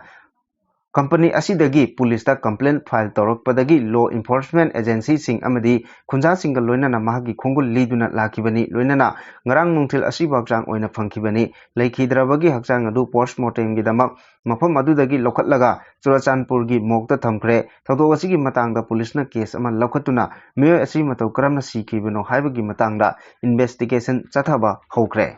company ꯑꯁꯤꯗꯒꯤ ꯄꯨꯂꯤꯁꯇ complaint file ꯇꯧꯔꯛꯄꯗꯒꯤ law enforcement agencyꯁꯤꯡ ꯑꯃꯗꯤ ꯈꯨꯟꯖꯥꯁꯤꯡꯒ ꯂꯣꯏꯅꯅ ꯃꯍꯥꯛꯀꯤ ꯈꯣꯡꯒꯨꯜ ꯂꯤꯗꯨꯅ ꯂꯥꯛꯈꯤꯕꯅꯤ꯫ ꯂꯣꯏꯅꯅ ꯉꯔꯥꯡ ꯅꯨꯡꯊꯤꯜ ꯑꯁꯤꯕ ꯍꯛꯆꯥꯡ ꯑꯣꯏꯅ ꯐꯪꯈꯤꯕꯅꯤ꯫ ꯂꯩꯈꯤꯗ꯭ꯔꯕꯒꯤ ꯍꯛꯆꯥꯡ ꯑꯗꯨ post mortemꯒꯤꯗꯃꯛ ꯃꯐꯝ ꯑꯗꯨꯗꯒꯤ ꯂꯧꯈꯠꯂꯒ ꯆꯨꯔꯥꯆꯥꯟꯄꯨꯔꯒꯤ morgueꯇ ꯊꯝꯈ꯭ꯔꯦ꯫ ꯊꯧꯗꯣꯛ ꯑꯁꯤꯒꯤ ꯃꯇꯥꯡꯗ ꯄꯨꯂꯤꯁꯅ case ꯑꯃ ꯂꯧꯈꯠꯇꯨꯅ ꯃꯤꯑꯣꯏ ꯑꯁꯤ ꯃꯇꯧ ꯀꯔꯝꯅ ꯁꯤꯈꯤꯕꯅꯣ ꯍꯥꯏꯕꯒꯤ ꯃꯇꯥꯡꯗ investigation ꯆꯠꯊꯕ ꯍꯧꯈ꯭ꯔꯦ꯫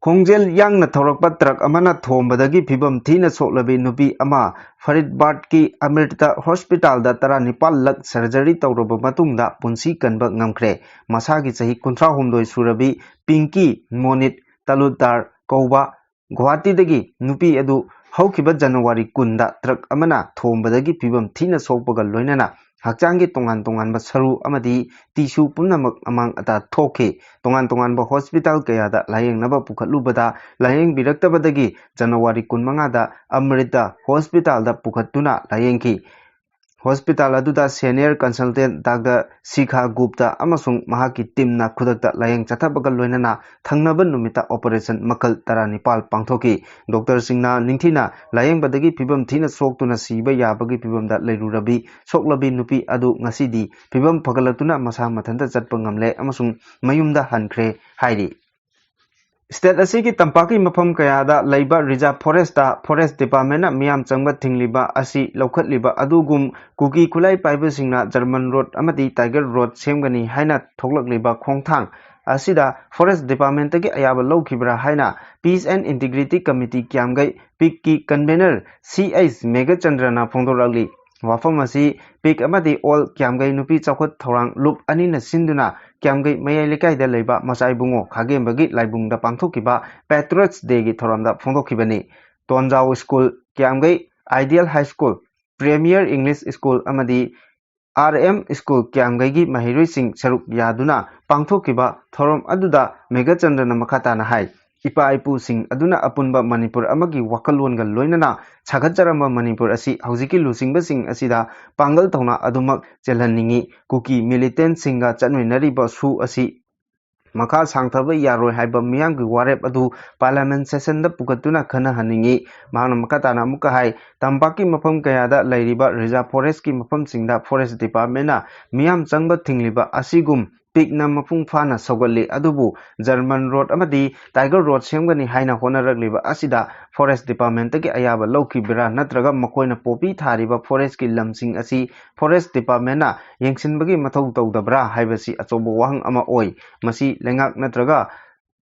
ꯈꯣꯡꯖꯦꯜ ꯌꯥꯡꯅ ꯊꯧꯔꯛꯄ ꯇ꯭ꯔꯛ ꯑꯃꯅ ꯊꯣꯝꯕꯗꯒꯤ ꯐꯤꯕꯝ ꯊꯤꯅ ꯁꯣꯛꯂꯕꯤ ꯅꯨꯄꯤ ꯑꯃ ꯐꯔꯤꯗꯕꯥꯗꯀꯤ ꯑꯃ꯭ꯔꯤꯇꯥ ꯍꯣꯁꯄꯤꯇꯥꯜꯗ ꯇꯔꯥꯅꯤꯄꯥꯜ ꯂꯛ ꯁꯔꯖꯔꯤ ꯇꯧꯔꯕ ꯃꯇꯨꯡꯗ ꯄꯨꯟꯁꯤ ꯀꯟꯕ ꯉꯝꯈ꯭ꯔꯦ꯫ ꯃꯁꯥꯒꯤ ꯆꯍꯤ ꯀꯨꯟꯊ꯭ꯔꯥ ꯍꯨꯝꯗꯣꯏ ꯁꯨꯔꯕꯤ ꯄꯤꯡꯀꯤ ꯃꯣꯅꯤꯠ ꯇꯂꯨꯗꯥꯔ ꯀꯧꯕ ꯒꯨꯋꯥꯍꯥꯇꯤꯗꯒꯤ ꯅꯨꯄꯤ ꯑꯗꯨ ꯍꯧꯈꯤꯕ ꯖꯅꯋꯥꯔꯤ ꯀꯨꯟꯗ ꯇ꯭ꯔꯛ ꯑꯃꯅ ꯊꯣꯝꯕꯗꯒꯤ ꯐꯤꯕꯝ ꯊꯤꯅ ꯁꯣꯛꯄꯒ ꯂꯣꯏꯅꯅ ꯍꯛꯆꯥꯡꯒꯤ ꯇꯣꯉꯥꯟ ꯇꯣꯉꯥꯟꯕ ꯁꯔꯨ ꯑꯃꯗꯤ ꯇꯤꯁꯨ ꯄꯨꯝꯅꯃꯛ ꯑꯃꯥꯡ ꯑꯇꯥ ꯊꯣꯛꯈꯤ꯫ ꯇꯣꯉꯥꯟ ꯇꯣꯉꯥꯟꯕ ꯍꯣꯁꯄꯤꯇꯥꯜ ꯀꯌꯥꯗ ꯂꯥꯌꯦꯡꯅꯕ ꯄꯨꯈꯠꯂꯨꯕꯗ ꯂꯥꯌꯦꯡꯕꯤꯔꯛꯇꯕꯗꯒꯤ ꯖꯅꯋꯥꯔꯤ ꯀꯨꯟꯃꯉꯥꯗ ꯑꯃ꯭ꯔꯤꯇꯥ ꯍꯣꯁꯄꯤꯇꯥꯜꯗ ꯄꯨꯈꯠꯇꯨꯅ ꯂꯥꯌꯦꯡꯈꯤ꯫ ꯍꯣꯁꯄꯤꯇꯥꯜ ꯑꯗꯨꯗ ꯁꯦꯅꯤꯌꯔ ꯀꯟꯁꯜꯇꯦꯟ ꯗꯥꯛꯇꯔ ꯁꯤꯈꯥ ꯒꯨꯞꯇ ꯑꯃꯁꯨꯡ ꯃꯍꯥꯛꯀꯤ ꯇꯤꯝꯅ ꯈꯨꯗꯛꯇ ꯂꯥꯌꯦꯡ ꯆꯠꯊꯕꯒ ꯂꯣꯏꯅꯅ ꯊꯪꯅꯕ ꯅꯨꯃꯤꯠꯇ ꯑꯣꯄꯔꯦꯁꯟ ꯃꯈꯜ ꯇꯔꯥꯅꯤꯄꯥꯜ ꯄꯥꯡꯊꯣꯛꯈꯤ꯫ ꯗꯣꯛꯇꯔꯁꯤꯡꯅ ꯅꯤꯡꯊꯤꯅ ꯂꯥꯌꯦꯡꯕꯗꯒꯤ ꯐꯤꯕꯝ ꯊꯤꯅ ꯁꯣꯛꯇꯨꯅ ꯁꯤꯕ ꯌꯥꯕꯒꯤ ꯐꯤꯕꯝꯗ ꯂꯩꯔꯨꯔꯕꯤ ꯁꯣꯛꯂꯕꯤ ꯅꯨꯄꯤ ꯑꯗꯨ ꯉꯁꯤꯗꯤ ꯐꯤꯕꯝ ꯐꯒꯠꯂꯛꯇꯨꯅ ꯃꯁꯥ ꯃꯊꯟꯇ ꯆꯠꯄ ꯉꯝꯂꯦ ꯑꯃꯁꯨꯡ ꯃꯌꯨꯝꯗ ꯍꯟꯈ꯭ꯔꯦ ꯍꯥꯏꯔꯤ꯫ ꯁ꯭ꯇꯦꯠ ꯑꯁꯤꯒꯤ ꯇꯝꯄꯥꯛꯀꯤ ꯃꯐꯝ ꯀꯌꯥꯗ ꯂꯩꯕ ꯔꯤꯖꯥꯔꯚ ꯐꯣꯔꯦꯁꯇ ꯐꯣꯔꯦꯁ ꯗꯤꯄꯥꯔꯠꯃꯦꯟꯅ ꯃꯤꯌꯥꯝ ꯆꯪꯕ ꯊꯤꯡꯂꯤꯕ ꯑꯁꯤ ꯂꯧꯈꯠꯂꯤꯕ ꯑꯗꯨꯒꯨꯝ ꯀꯨꯀꯤ ꯈꯨꯠꯂꯥꯏ ꯄꯥꯏꯕꯁꯤꯡꯅ ꯖꯔꯃꯟ ꯔꯣꯗ ꯑꯃꯗꯤ ꯇꯥꯏꯒꯔ ꯔꯣꯗ ꯁꯦꯝꯒꯅꯤ ꯍꯥꯏꯅ ꯊꯣꯛꯂꯛꯂꯤꯕ ꯈꯣꯡꯊꯥꯡ ꯑꯁꯤꯗ ꯐꯣꯔꯦꯁ ꯗꯤꯄꯥꯔꯠꯃꯦꯟꯇꯒꯤ ꯑꯌꯥꯕ ꯂꯧꯈꯤꯕ꯭ꯔꯥ ꯍꯥꯏꯅ ꯄꯤꯁ ꯑꯦꯟ ꯏꯟꯇꯤꯒ꯭ꯔꯤꯇꯤ ꯀꯃꯤꯇꯤ ꯀꯤꯌꯥꯝꯒꯩ ꯄꯤꯛꯀꯤ ꯀꯟꯚꯦꯅꯔ ꯁꯤ ꯑꯩꯆ ꯃꯦꯘꯆꯟꯗ꯭ꯔꯅ ꯐꯣꯡꯗꯣꯔꯛꯂꯤ꯫ ꯋꯥꯐꯝ ꯑꯁꯤ ꯄꯤꯛ ꯑꯃꯗꯤ ꯑꯣꯜ ꯀꯤꯌꯥꯝꯒꯩ ꯅꯨꯄꯤ ꯆꯥꯎꯈꯠ ꯊꯧꯔꯥꯡ ꯂꯨꯞ ꯑꯅꯤꯅ ꯁꯤꯟꯗꯨꯅ ꯀꯤꯌꯥꯝꯒꯩ ꯃꯌꯥꯏ ꯂꯩꯀꯥꯏꯗ ꯂꯩꯕ ꯃꯆꯥ ꯏꯕꯨꯡꯉꯣ ꯈꯥꯒꯦꯝꯕꯒꯤ ꯂꯥꯏꯕꯨꯡꯗ ꯄꯥꯡꯊꯣꯛꯈꯤꯕ ꯄꯦꯇ꯭ꯔꯣꯏꯠꯁ ꯗꯦꯒꯤ ꯊꯧꯔꯝꯗ ꯐꯣꯡꯗꯣꯛꯈꯤꯕꯅꯤ꯫ ꯇꯣꯟꯖꯥꯎ ꯁ꯭ꯀꯨꯜ ꯀꯤꯌꯥꯝꯒꯩ, ideal high school, premier English school ꯑꯃꯗꯤ ꯑꯥꯔ ꯑꯦꯝ ꯁ꯭ꯀꯨꯜ ꯀꯤꯌꯥꯝꯒꯩꯒꯤ ꯃꯍꯩꯔꯣꯏꯁꯤꯡ ꯁꯔꯨꯛ ꯌꯥꯗꯨꯅ ꯄꯥꯡꯊꯣꯛꯈꯤꯕ ꯊꯧꯔꯝ ꯑꯗꯨꯗ ꯃꯦꯘꯆꯟꯗ꯭ꯔꯅ ꯃꯈꯥ ꯇꯥꯅ ꯍꯥꯏ, ꯏꯄꯥ ꯏꯄꯨꯁꯤꯡ ꯑꯗꯨꯅ ꯑꯄꯨꯟꯕ ꯃꯅꯤꯄꯨꯔ ꯑꯃꯒꯤ ꯋꯥꯈꯜꯂꯣꯟꯒ ꯂꯣꯏꯅꯅ ꯁꯥꯒꯠꯆꯔꯝꯕ ꯃꯅꯤꯄꯨꯔ ꯑꯁꯤ ꯍꯧꯖꯤꯛꯀꯤ ꯂꯨꯆꯤꯡꯕꯁꯤꯡ ꯑꯁꯤꯗ ꯄꯥꯡꯒꯜ ꯊꯧꯅꯥ ꯑꯗꯨꯃꯛ ꯆꯦꯜꯍꯟꯅꯤꯡꯏ꯫ ꯀꯨꯀꯤ ꯃꯤꯂꯤꯇꯦꯟꯠꯁꯤꯡꯒ ꯆꯠꯃꯤꯟꯅꯔꯤꯕ ꯁꯨ ꯑꯁꯤ ꯃꯈꯥ ꯁꯥꯡꯊꯕ ꯌꯥꯔꯣꯏ ꯍꯥꯏꯕ ꯃꯤꯌꯥꯝꯒꯤ ꯋꯥꯔꯦꯞ ꯑꯗꯨ ꯄꯥꯔꯂꯤꯌꯥꯃꯦꯟꯠ ꯁꯦꯁꯟꯗ ꯄꯨꯈꯠꯇꯨꯅ ꯈꯟꯅꯍꯟꯅꯤꯡꯏ꯫ ꯃꯍꯥꯛꯅ ꯃꯈꯥ ꯇꯥꯅ ꯑꯃꯨꯛꯀ ꯍꯥꯏ, ꯇꯝꯄꯥꯛꯀꯤ ꯃꯐꯝ ꯀꯌꯥꯗ ꯂꯩꯔꯤꯕ ꯔꯤꯖꯥꯔꯚ ꯐꯣꯔꯦꯁ꯭ꯠꯀꯤ ꯃꯐꯝꯁꯤꯡꯗ ꯐꯣꯔꯦꯁ꯭ꯠ ꯗꯤꯄꯥꯔꯠꯃꯦꯟꯠꯅ ꯃꯤꯌꯥꯝ ꯆꯪꯕ ꯊꯤꯡꯂꯤꯕ ꯑꯁꯤꯒꯨꯝ ꯄꯤꯛꯅ ꯃꯄꯨꯡ ꯐꯥꯅ ꯁꯧꯒꯠꯂꯤ, ꯑꯗꯨꯕꯨ ꯖꯔꯃꯟ ꯔꯣꯗ ꯑꯃꯗꯤ ꯇꯥꯏꯒꯔ ꯔꯣꯗ ꯁꯦꯝꯒꯅꯤ ꯍꯥꯏꯅ ꯍꯣꯠꯅꯔꯛꯂꯤꯕ ꯑꯁꯤꯗ ꯐꯣꯔꯦꯁ꯭ꯠ ꯗꯤꯄꯥꯔꯠꯃꯦꯟꯠꯇꯒꯤ ꯑꯌꯥꯕ ꯂꯧꯈꯤꯕ꯭ꯔꯥ ꯅꯠꯇ꯭ꯔꯒ ꯃꯈꯣꯏꯅ ꯄꯣꯄꯤ ꯊꯥꯔꯤꯕ ꯐꯣꯔꯦꯁ꯭ꯠꯀꯤ ꯂꯝꯁꯤꯡ ꯑꯁꯤ ꯐꯣꯔꯦꯁ꯭ꯠ ꯗꯤꯄꯥꯔꯠꯃꯦꯟꯠꯅ ꯌꯦꯡꯁꯤꯟꯕꯒꯤ ꯃꯊꯧ ꯇꯧꯗꯕ꯭ꯔꯥ ꯍꯥꯏꯕꯁꯤ ꯑꯆꯧꯕ ꯋꯥꯍꯪ ꯑꯃ ꯑꯣꯏ꯫ ꯃꯁꯤ ꯂꯩꯉꯥꯛ ꯅꯠꯇ꯭ꯔꯒ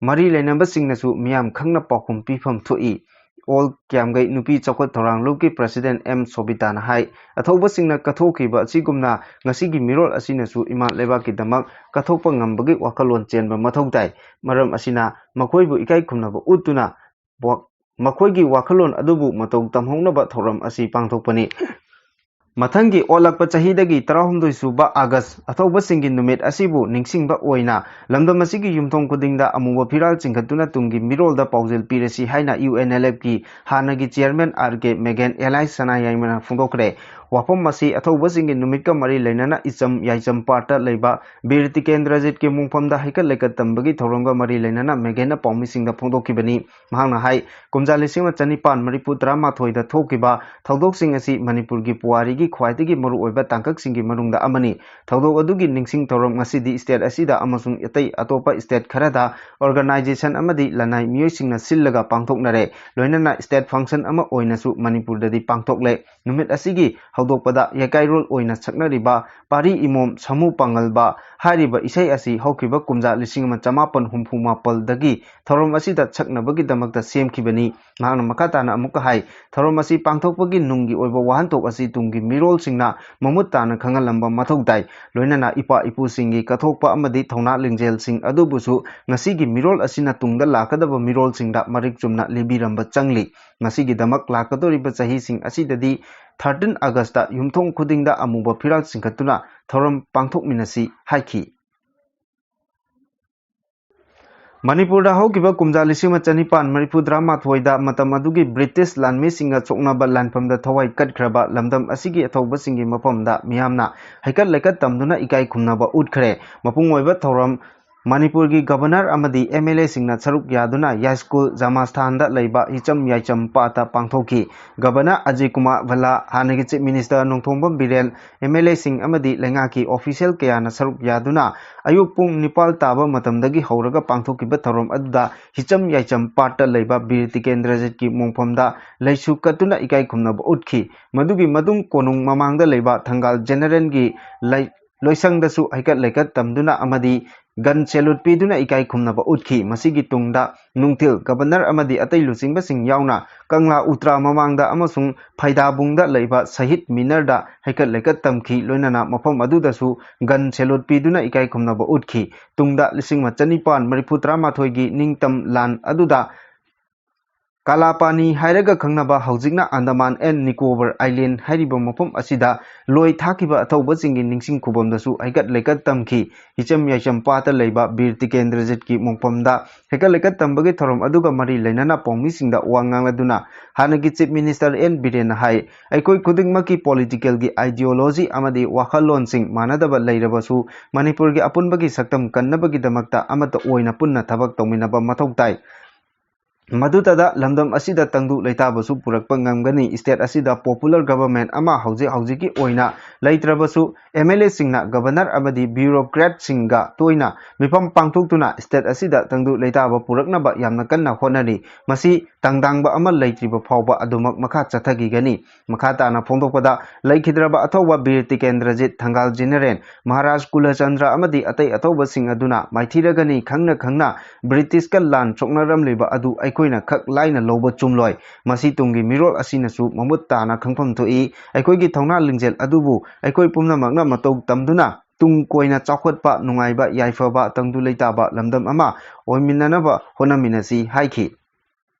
ꯃꯔꯤ ꯂꯩꯅꯕꯁꯤꯡꯅꯁꯨ ꯃꯤꯌꯥꯝ ꯈꯪꯅ ꯄꯥꯎꯈꯨꯝ ꯄꯤꯐꯝ ꯊꯣꯛꯏ꯫ ꯑꯣꯜ ꯀ꯭ꯌꯥꯝꯒꯩ ꯅꯨꯄꯤ ꯆꯥꯎꯈꯠ ꯊꯧꯔꯥꯡ ꯂꯨꯞꯀꯤ ꯄ꯭ꯔꯁꯤꯗꯦꯟ ꯑꯦꯝ ꯁꯣꯕꯤꯇꯥꯅ ꯍꯥꯏ, ꯑꯊꯧꯕꯁꯤꯡꯅ ꯀꯠꯊꯣꯛꯈꯤꯕ ꯑꯁꯤꯒꯨꯝꯅ ꯉꯁꯤꯒꯤ ꯃꯤꯔꯣꯜ ꯑꯁꯤꯅꯁꯨ ꯏꯃꯥ ꯂꯩꯕꯥꯛꯀꯤꯗꯃꯛ ꯀꯠꯊꯣꯛꯄ ꯉꯝꯕꯒꯤ ꯋꯥꯈꯜꯂꯣꯟ ꯆꯦꯟꯕ ꯃꯊꯧ ꯇꯥꯏ꯫ ꯃꯔꯝ ꯑꯁꯤꯅ ꯃꯈꯣꯏꯕꯨ ꯏꯀꯥꯏ ꯈꯨꯝꯅꯕ ꯎꯠꯇꯨꯅ ꯋꯥ-, ꯃꯈꯣꯏꯒꯤ ꯋꯥꯈꯜꯂꯣꯟ ꯑꯗꯨꯕꯨ ꯃꯇꯧ ꯇꯝꯍꯧꯅꯕ ꯊꯧꯔꯝ ꯑꯁꯤ ꯄꯥꯡꯊꯣꯛꯄꯅꯤ꯫ ꯃꯊꯪꯒꯤ ꯑꯣꯜꯂꯛꯄ ꯆꯍꯤꯗꯒꯤ ꯇꯔꯥꯍꯨꯝꯗꯣꯏ ꯁꯨꯕ ꯑꯥꯒꯁ ꯑꯊꯧꯕꯁꯤꯡꯒꯤ ꯅꯨꯃꯤꯠ ꯑꯁꯤꯕꯨ ꯅꯤꯡꯁꯤꯡꯕ ꯑꯣꯏꯅ ꯂꯝꯗꯝ ꯑꯁꯤꯒꯤ ꯌꯨꯝꯊꯣꯡ ꯈꯨꯗꯤꯡꯗ ꯑꯃꯨꯕ ꯐꯤꯔꯥꯜ ꯆꯤꯡꯈꯠꯇꯨꯅ ꯇꯨꯡꯒꯤ ꯃꯤꯔꯣꯜꯗ ꯄꯥꯎꯖꯦꯜ ꯄꯤꯔꯁꯤ ꯍꯥꯏꯅ ꯌꯨ ꯑꯦꯟ ꯑꯦꯜ ꯑꯦꯐꯀꯤ ꯍꯥꯟꯅꯒꯤ ꯆꯤꯌꯔꯃꯦꯟ ꯑꯥꯔ ꯀꯦ ꯃꯦꯒꯦꯟ ꯑꯦꯂꯥꯏꯁ ꯁꯅꯥꯌꯥꯏꯃꯅ ꯐꯣꯡꯗꯣꯛꯈ꯭ꯔꯦ꯫ ꯋꯥꯐꯝ ꯑꯁꯤ ꯑꯊꯧꯕꯁꯤꯡꯒꯤ ꯅꯨꯃꯤꯠꯀ ꯃꯔꯤ ꯂꯩꯅꯅ ꯏꯆꯝ ꯌꯥꯏꯆꯝ ꯄꯥꯠꯇ ꯂꯩꯕ ꯕꯤꯔ ꯇꯤꯀꯦꯟꯗ꯭ꯔꯖꯤꯠꯀꯤ ꯃꯣꯡꯐꯝꯗ ꯍꯩꯀꯠ ꯂꯩꯀꯠ ꯇꯝꯕꯒꯤ ꯊꯧꯔꯝꯒ ꯃꯔꯤ ꯂꯩꯅꯅ ꯃꯦꯒꯦꯟꯅ ꯄꯥꯎꯃꯤꯁꯤꯡꯗ ꯐꯣꯡꯗꯣꯛꯈꯤꯕꯅꯤ꯫ ꯃꯍꯥꯛꯅ ꯍꯥꯏ, ꯀꯨꯝꯖꯥ ꯂꯤꯁꯤꯡ ꯑꯃ ꯆꯅꯤꯄꯥꯟ ꯃꯔꯤꯐꯨ ꯇꯔꯥꯃꯥꯊꯣꯏꯗ ꯊꯣꯛꯈꯤꯕ ꯊꯧꯗꯣꯛꯁꯤꯡ ꯑꯁꯤ ꯃꯅꯤꯄꯨꯔꯒꯤ ꯄꯨꯋꯥꯔꯤꯒꯤ ꯈ꯭ꯋꯥꯏꯗꯒꯤ ꯃꯔꯨꯑꯣꯏꯕ ꯇꯥꯡꯀꯛꯁꯤꯡꯒꯤ ꯃꯅꯨꯡꯗ ꯑꯃꯅꯤ꯫ ꯊꯧꯗꯣꯛ ꯑꯗꯨꯒꯤ ꯅꯤꯡꯁꯤꯡ ꯊꯧꯔꯝ ꯉꯁꯤꯗꯤ ꯁ꯭ꯇꯦꯠ ꯑꯁꯤꯗ ꯑꯃꯁꯨꯡ ꯑꯇꯩ ꯑꯇꯣꯞꯄ ꯁ꯭ꯇꯦꯠ ꯈꯔꯗ ꯑꯣꯔꯒꯅꯥꯏꯖꯦꯁꯟ ꯑꯃꯗꯤ ꯂꯅꯥꯏ ꯃꯤꯑꯣꯏꯁꯤꯡꯅ ꯁꯤꯜꯂꯒ ꯄꯥꯡꯊꯣꯛꯅꯔꯦ꯫ ꯂꯣꯏꯅꯅ ꯁ꯭ꯇꯦꯠ ꯐꯪꯁꯟ ꯑꯃ ꯑꯣꯏꯅꯁꯨ ꯃꯅꯤꯄꯨꯔꯗꯗꯤ ꯄꯥꯡꯊꯣꯛꯂꯦ꯫ ꯅꯨꯃꯤꯠ ꯑꯁꯤꯒꯤ ꯍꯧꯗꯣꯛꯄꯗ ꯌꯥꯀꯥꯏꯔꯣꯜ ꯑꯣꯏꯅ ꯁꯛꯅꯔꯤꯕ ꯄꯥꯔꯤ ꯏꯃꯣꯝ ꯁꯥꯃꯨ ꯄꯥꯡꯒꯜꯕ ꯍꯥꯏꯔꯤꯕ ꯏꯁꯩ ꯑꯁꯤ ꯍꯧꯈꯤꯕ ꯀꯨꯝꯖꯥ ꯂꯤꯁꯤꯡ ꯑꯃ ꯆꯃꯥꯄꯟ ꯍꯨꯝꯐꯨ ꯃꯥꯄꯜꯗꯒꯤ ꯊꯧꯔꯝ ꯑꯁꯤꯗ ꯁꯛꯅꯕꯒꯤꯗꯃꯛꯇ ꯁꯦꯝꯈꯤꯕꯅꯤ꯫ ꯃꯍꯥꯛꯅ ꯃꯈꯥ ꯇꯥꯅ ꯑꯃꯨꯛꯀ ꯍꯥꯏ, ꯊꯧꯔꯝ ꯑꯁꯤ ꯄꯥꯡꯊꯣꯛꯄꯒꯤ ꯅꯨꯡꯒꯤ ꯑꯣꯏꯕ ꯋꯥꯍꯟꯊꯣꯛ ꯑꯁꯤ ꯇꯨꯡꯒꯤ ꯃꯤꯔꯣꯜꯁꯤꯡꯅ ꯃꯃꯨꯠ ꯇꯥꯅ ꯈꯪꯍꯜꯂꯝꯕ ꯃꯊꯧ ꯇꯥꯏ꯫ ꯂꯣꯏꯅꯅ ꯏꯄꯥ ꯏꯄꯨꯁꯤꯡꯒꯤ ꯀꯠꯊꯣꯛꯄ ꯑꯃꯗꯤ ꯊꯧꯅꯥ ꯂꯤꯡꯖꯦꯜꯁꯤꯡ ꯑꯗꯨꯕꯨꯁꯨ ꯉꯁꯤꯒꯤ ꯃꯤꯔꯣꯜ ꯑꯁꯤꯅ ꯇꯨꯡꯗ ꯂꯥꯛꯀꯗꯕ ꯃꯤꯔꯣꯜꯁꯤꯡꯗ ꯃꯔꯤꯛ ꯆꯨꯝꯅ ꯂꯤꯕꯤꯔꯝꯕ ꯆꯪꯂꯤ꯫ ꯃꯁꯤꯒꯤꯗꯃꯛ ꯂꯥꯛꯀꯗꯧꯔꯤꯕ ꯆꯍꯤꯁꯤꯡ ꯑꯁꯤꯗꯗꯤ ꯊꯥꯔꯇꯤꯟ ꯑꯥꯒꯁꯇ ꯌꯨꯝꯊꯣꯡ ꯈꯨꯗꯤꯡꯗ ꯑꯃꯨꯕ ꯐꯤꯔꯥꯜ ꯆꯤꯡꯈꯠꯇꯨꯅ ꯊꯧꯔꯝ ꯄꯥꯡꯊꯣꯛꯃꯤꯟꯅꯁꯤ ꯍꯥꯏꯈꯤ꯫ ꯃꯅꯤꯄꯨꯔꯗ ꯍꯧꯈꯤꯕ ꯀꯨꯝꯖꯥ ꯂꯤꯁꯤꯡ ꯑꯃ ꯆꯅꯤꯄꯥꯟ ꯃꯔꯤꯐꯨ ꯇꯔꯥꯃꯥꯊꯣꯏꯗ ꯃꯇꯝ ꯑꯗꯨꯒꯤ ꯕ꯭ꯔꯤꯇꯤꯁ ꯂꯥꯟꯃꯤꯁꯤꯡꯒ ꯁꯣꯛꯅꯕ ꯂꯥꯟꯐꯝꯗ ꯊꯋꯥꯏ ꯀꯠꯈ꯭ꯔꯕ ꯂꯝꯗꯝ ꯑꯁꯤꯒꯤ ꯑꯊꯧꯕꯁꯤꯡꯒꯤ ꯃꯐꯝꯗ ꯃꯤꯌꯥꯝꯅ ꯍꯩꯀꯠ ꯂꯩꯀꯠ ꯇꯝꯗꯨꯅ ꯏꯀꯥꯏ ꯈꯨꯝꯅꯕ ꯎꯠꯈ꯭ꯔꯦ꯫ ꯃꯄꯨꯡ ꯑꯣꯏꯕ ꯊꯧꯔꯝ ꯃꯅꯤꯄꯨꯔꯒꯤ ꯒꯕꯔꯅꯔ ꯑꯃꯗꯤ ꯑꯦꯝ ꯑꯦꯜ ꯑꯦꯁꯤꯡꯅ ꯁꯔꯨꯛ ꯌꯥꯗꯨꯅ ꯌꯥꯏꯁ꯭ꯀꯨꯜ ꯖꯃꯥꯁꯊꯥꯟꯗ ꯂꯩꯕ ꯍꯤꯆꯝ ꯌꯥꯏꯆꯝ ꯄꯥꯠꯇ ꯄꯥꯡꯊꯣꯛꯈꯤ꯫ ꯒꯕꯔꯅꯔ ꯑꯖꯌ ꯀꯨꯃꯥꯔ ꯚꯜꯂꯥ, ꯍꯥꯟꯅꯒꯤ chief minister Nongthombam Biren, M L ꯑꯦꯁꯤꯡ ꯑꯃꯗꯤ ꯂꯩꯉꯥꯛꯀꯤ ꯑꯣꯐꯤꯁꯤꯌꯦꯜ ꯀꯌꯥꯅ ꯁꯔꯨꯛ ꯌꯥꯗꯨꯅ ꯑꯌꯨꯛ ꯄꯨꯡ ꯅꯤꯄꯥꯜ ꯇꯥꯕ ꯃꯇꯝꯗꯒꯤ ꯍꯧꯔꯒ ꯄꯥꯡꯊꯣꯛꯈꯤꯕ ꯊꯧꯔꯝ ꯑꯗꯨꯗ ꯍꯤꯆꯝ ꯌꯥꯏꯆꯝ ꯄꯥꯠꯇ ꯂꯩꯕ ꯕꯤꯔ ꯇꯤꯀꯦꯟꯗ꯭ꯔꯖꯤꯠꯀꯤ ꯃꯣꯡꯐꯝꯗ ꯂꯩꯁꯨ ꯀꯠꯇꯨꯅ ꯏꯀꯥꯏ ꯈꯨꯝꯅꯕ ꯎꯠꯈꯤ꯫ ꯃꯗꯨꯒꯤ ꯃꯇꯨꯡ ꯀꯣꯅꯨꯡ ꯃꯃꯥꯡꯗ ꯂꯩꯕ ꯊꯪꯒꯥꯜ ꯖꯦꯅꯔꯦꯜꯒꯤ ꯂꯩ-, ꯂꯣꯏꯁꯪꯗꯁꯨ ꯍꯩꯀꯠ ꯂꯩꯀꯠ ꯇꯝꯗꯨꯅ ꯑꯃꯗꯤ gun salute ꯄꯤꯗꯨꯅ ꯏꯀꯥꯏ ꯈꯨꯝꯅꯕ ꯎꯠꯈꯤ꯫ ꯃꯁꯤꯒꯤ ꯇꯨꯡꯗ ꯅꯨꯡꯊꯤꯜ ꯒꯕꯔꯅꯔ ꯑꯃꯗꯤ ꯑꯇꯩ ꯂꯨꯆꯤꯡꯕꯁꯤꯡ ꯌꯥꯎꯅ ꯀꯪꯂꯥ ꯎꯇ꯭ꯔꯥ ꯃꯃꯥꯡꯗ ꯑꯃꯁꯨꯡ ꯐꯩꯗꯥꯕꯨꯡꯗ ꯂꯩꯕ ꯁꯍꯤꯗ ꯃꯤꯅꯔꯗ ꯍꯩꯀꯠ ꯂꯩꯀꯠ ꯇꯝꯈꯤ꯫ ꯂꯣꯏꯅꯅ ꯃꯐꯝ ꯑꯗꯨꯗꯁꯨ gun salute ꯄꯤꯗꯨꯅ ꯏꯀꯥꯏ ꯈꯨꯝꯅꯕ ꯎꯠꯈꯤ꯫ ꯇꯨꯡꯗ ꯂꯤꯁꯤꯡ ꯑꯃ ꯆꯅꯤꯄꯥꯟ ꯃꯔꯤꯐꯨ ꯇꯔꯥꯃꯥꯊꯣꯏꯒꯤ ꯅꯤꯡꯇꯝ ꯂꯥꯟ ꯑꯗꯨꯗ ꯀꯥꯂꯥꯄꯥꯅꯤ ꯍꯥꯏꯔꯒ ꯈꯪꯅꯕ, ꯍꯧꯖꯤꯛꯅ ꯑꯟꯗꯃꯥꯟ ꯑꯦꯟ ꯅꯤꯀꯣꯕꯔ ꯑꯥꯏꯂꯦꯟ ꯍꯥꯏꯔꯤꯕ ꯃꯐꯝ ꯑꯁꯤꯗ ꯂꯣꯏ ꯊꯥꯈꯤꯕ ꯑꯊꯧꯕꯁꯤꯡꯒꯤ ꯅꯤꯡꯁꯤꯡ ꯈꯨꯕꯝꯗꯁꯨ ꯍꯩꯀꯠ ꯂꯩꯀꯠ ꯇꯝꯈꯤ꯫ ꯍꯤꯆꯝ ꯌꯥꯏꯆꯝ ꯄꯥꯠꯇ ꯂꯩꯕ ꯕꯤꯔ ꯇꯤꯀꯦꯟꯗ꯭ꯔꯖꯤꯠꯀꯤ ꯃꯣꯡꯐꯝꯗ ꯍꯩꯀꯠ ꯂꯩꯀꯠ ꯇꯝꯕꯒꯤ ꯊꯧꯔꯝ ꯑꯗꯨꯒ ꯃꯔꯤ ꯂꯩꯅꯅ ꯄꯥꯎꯃꯤꯁꯤꯡꯗ ꯋꯥ ꯉꯥꯡꯂꯗꯨꯅ ꯍꯥꯟꯅꯒꯤ ꯆꯤꯐ ꯃꯤꯅꯤꯁꯇꯔ ꯑꯦꯟ ꯕꯤꯔꯦꯟꯅ ꯍꯥꯏ, ꯑꯩꯈꯣꯏ ꯈꯨꯗꯤꯡꯃꯛꯀꯤ ꯄꯣꯂꯤꯇꯤꯀꯦꯜꯒꯤ ꯑꯥꯏꯗꯤꯌꯣꯂꯣꯖꯤ ꯑꯃꯗꯤ ꯋꯥꯈꯜꯂꯣꯟꯁꯤꯡ ꯃꯥꯟꯅꯗꯕ ꯂꯩꯔꯕꯁꯨ ꯃꯅꯤꯄꯨꯔꯒꯤ ꯑꯄꯨꯟꯕꯒꯤ ꯁꯛꯇꯝ ꯀꯟꯅꯕꯒꯤꯗꯃꯛꯇ ꯑꯃꯠꯇ ꯑꯣꯏꯅ ꯄꯨꯟꯅ ꯊꯕꯛ ꯇꯧꯃꯤꯟꯅꯕ ꯃꯊꯧ ꯇꯥꯏ꯫ ꯃꯗꯨꯇꯗ ꯂꯝꯗꯝ ꯑꯁꯤꯗ ꯇꯪꯗꯨ ꯂꯩꯇꯥꯕꯁꯨ ꯄꯨꯔꯛꯄ ꯉꯝꯒꯅꯤ꯫ ꯁ꯭ꯇꯦꯠ ꯑꯁꯤꯗ ꯄꯣꯄꯨꯂꯔ ꯒꯚꯔꯟꯃꯦꯟꯠ ꯑꯃ ꯍꯧꯖꯤꯛ ꯍꯧꯖꯤꯛꯀꯤ ꯑꯣꯏꯅ ꯂꯩꯇ꯭ꯔꯕꯁꯨ, ꯑꯦꯝ ꯑꯦꯜ ꯑꯦꯁꯤꯡꯅ ꯒꯚꯔꯅꯔ ꯑꯃꯗꯤ ꯕ꯭ꯌꯨꯔꯣꯀ꯭ꯔꯦꯠꯁꯤꯡꯒ ꯇꯣꯏꯅ ꯃꯤꯐꯝ ꯄꯥꯡꯊꯣꯛꯇꯨꯅ ꯁ꯭ꯇꯦꯠ ꯑꯁꯤꯗ ꯇꯪꯗꯨ ꯂꯩꯇꯥꯕ ꯄꯨꯔꯛꯅꯕ ꯌꯥꯝꯅ ꯀꯟꯅ ꯍꯣꯠꯅꯔꯤ꯫ ꯃꯁꯤ ꯇꯪꯗꯥꯡꯕ ꯑꯃ ꯂꯩꯇ꯭ꯔꯤꯕ ꯐꯥꯎꯕ ꯑꯗꯨꯃꯛ ꯃꯈꯥ ꯆꯠꯊꯈꯤꯒꯅꯤ꯫ ꯃꯈꯥ ꯇꯥꯅ ꯐꯣꯡꯗꯣꯛꯄꯗ, ꯂꯩꯈꯤꯗ꯭ꯔꯕ ꯑꯊꯧꯕ ꯕꯤꯔ ꯇꯤꯀꯦꯟꯗ꯭ꯔꯖꯤꯠ, ꯊꯪꯒꯥꯜ ꯖꯦꯅꯔꯦꯜ, ꯃꯍꯥꯔꯥꯖ ꯀꯨꯂꯆꯟꯗ꯭ꯔ ꯑꯃꯗꯤ ꯑꯇꯩ ꯑꯊꯧꯕꯁꯤꯡ ꯑꯗꯨꯅ ꯃꯥꯏꯊꯤꯔꯒꯅꯤ ꯈꯪꯅ ꯈꯪꯅ ꯕ꯭ꯔꯤꯇꯤꯁꯀ ꯂꯥꯟ ꯁꯣꯛꯅꯔꯝꯂꯤꯕ ꯑꯗꯨ ꯑꯩꯈꯣꯏꯅ ꯈꯛ ꯂꯥꯏꯅ ꯂꯧꯕ ꯆꯨꯝꯂꯣꯏ꯫ ꯃꯁꯤ ꯇꯨꯡꯒꯤ ꯃꯤꯔꯣꯜ ꯑꯁꯤꯅꯁꯨ ꯃꯃꯨꯠ ꯇꯥꯅ ꯈꯪꯐꯝ ꯊꯣꯛꯏ꯫ ꯑꯩꯈꯣꯏꯒꯤ ꯊꯧꯅꯥ ꯂꯤꯡꯖꯦꯜ ꯑꯗꯨꯕꯨ ꯑꯩꯈꯣꯏ ꯄꯨꯝꯅꯃꯛꯅ ꯃꯇꯧ ꯇꯝꯗꯨꯅ ꯇꯨꯡ ꯀꯣꯏꯅ ꯆꯥꯎꯈꯠꯄ, ꯅꯨꯡꯉꯥꯏꯕ, ꯌꯥꯏꯐꯕ, ꯇꯪꯗꯨ ꯂꯩꯇꯥꯕ ꯂꯝꯗꯝ ꯑꯃ ꯑꯣꯏꯃꯤꯟꯅꯅꯕ ꯍꯣꯠꯅꯃꯤꯟꯅꯁꯤ ꯍꯥꯏꯈꯤ꯫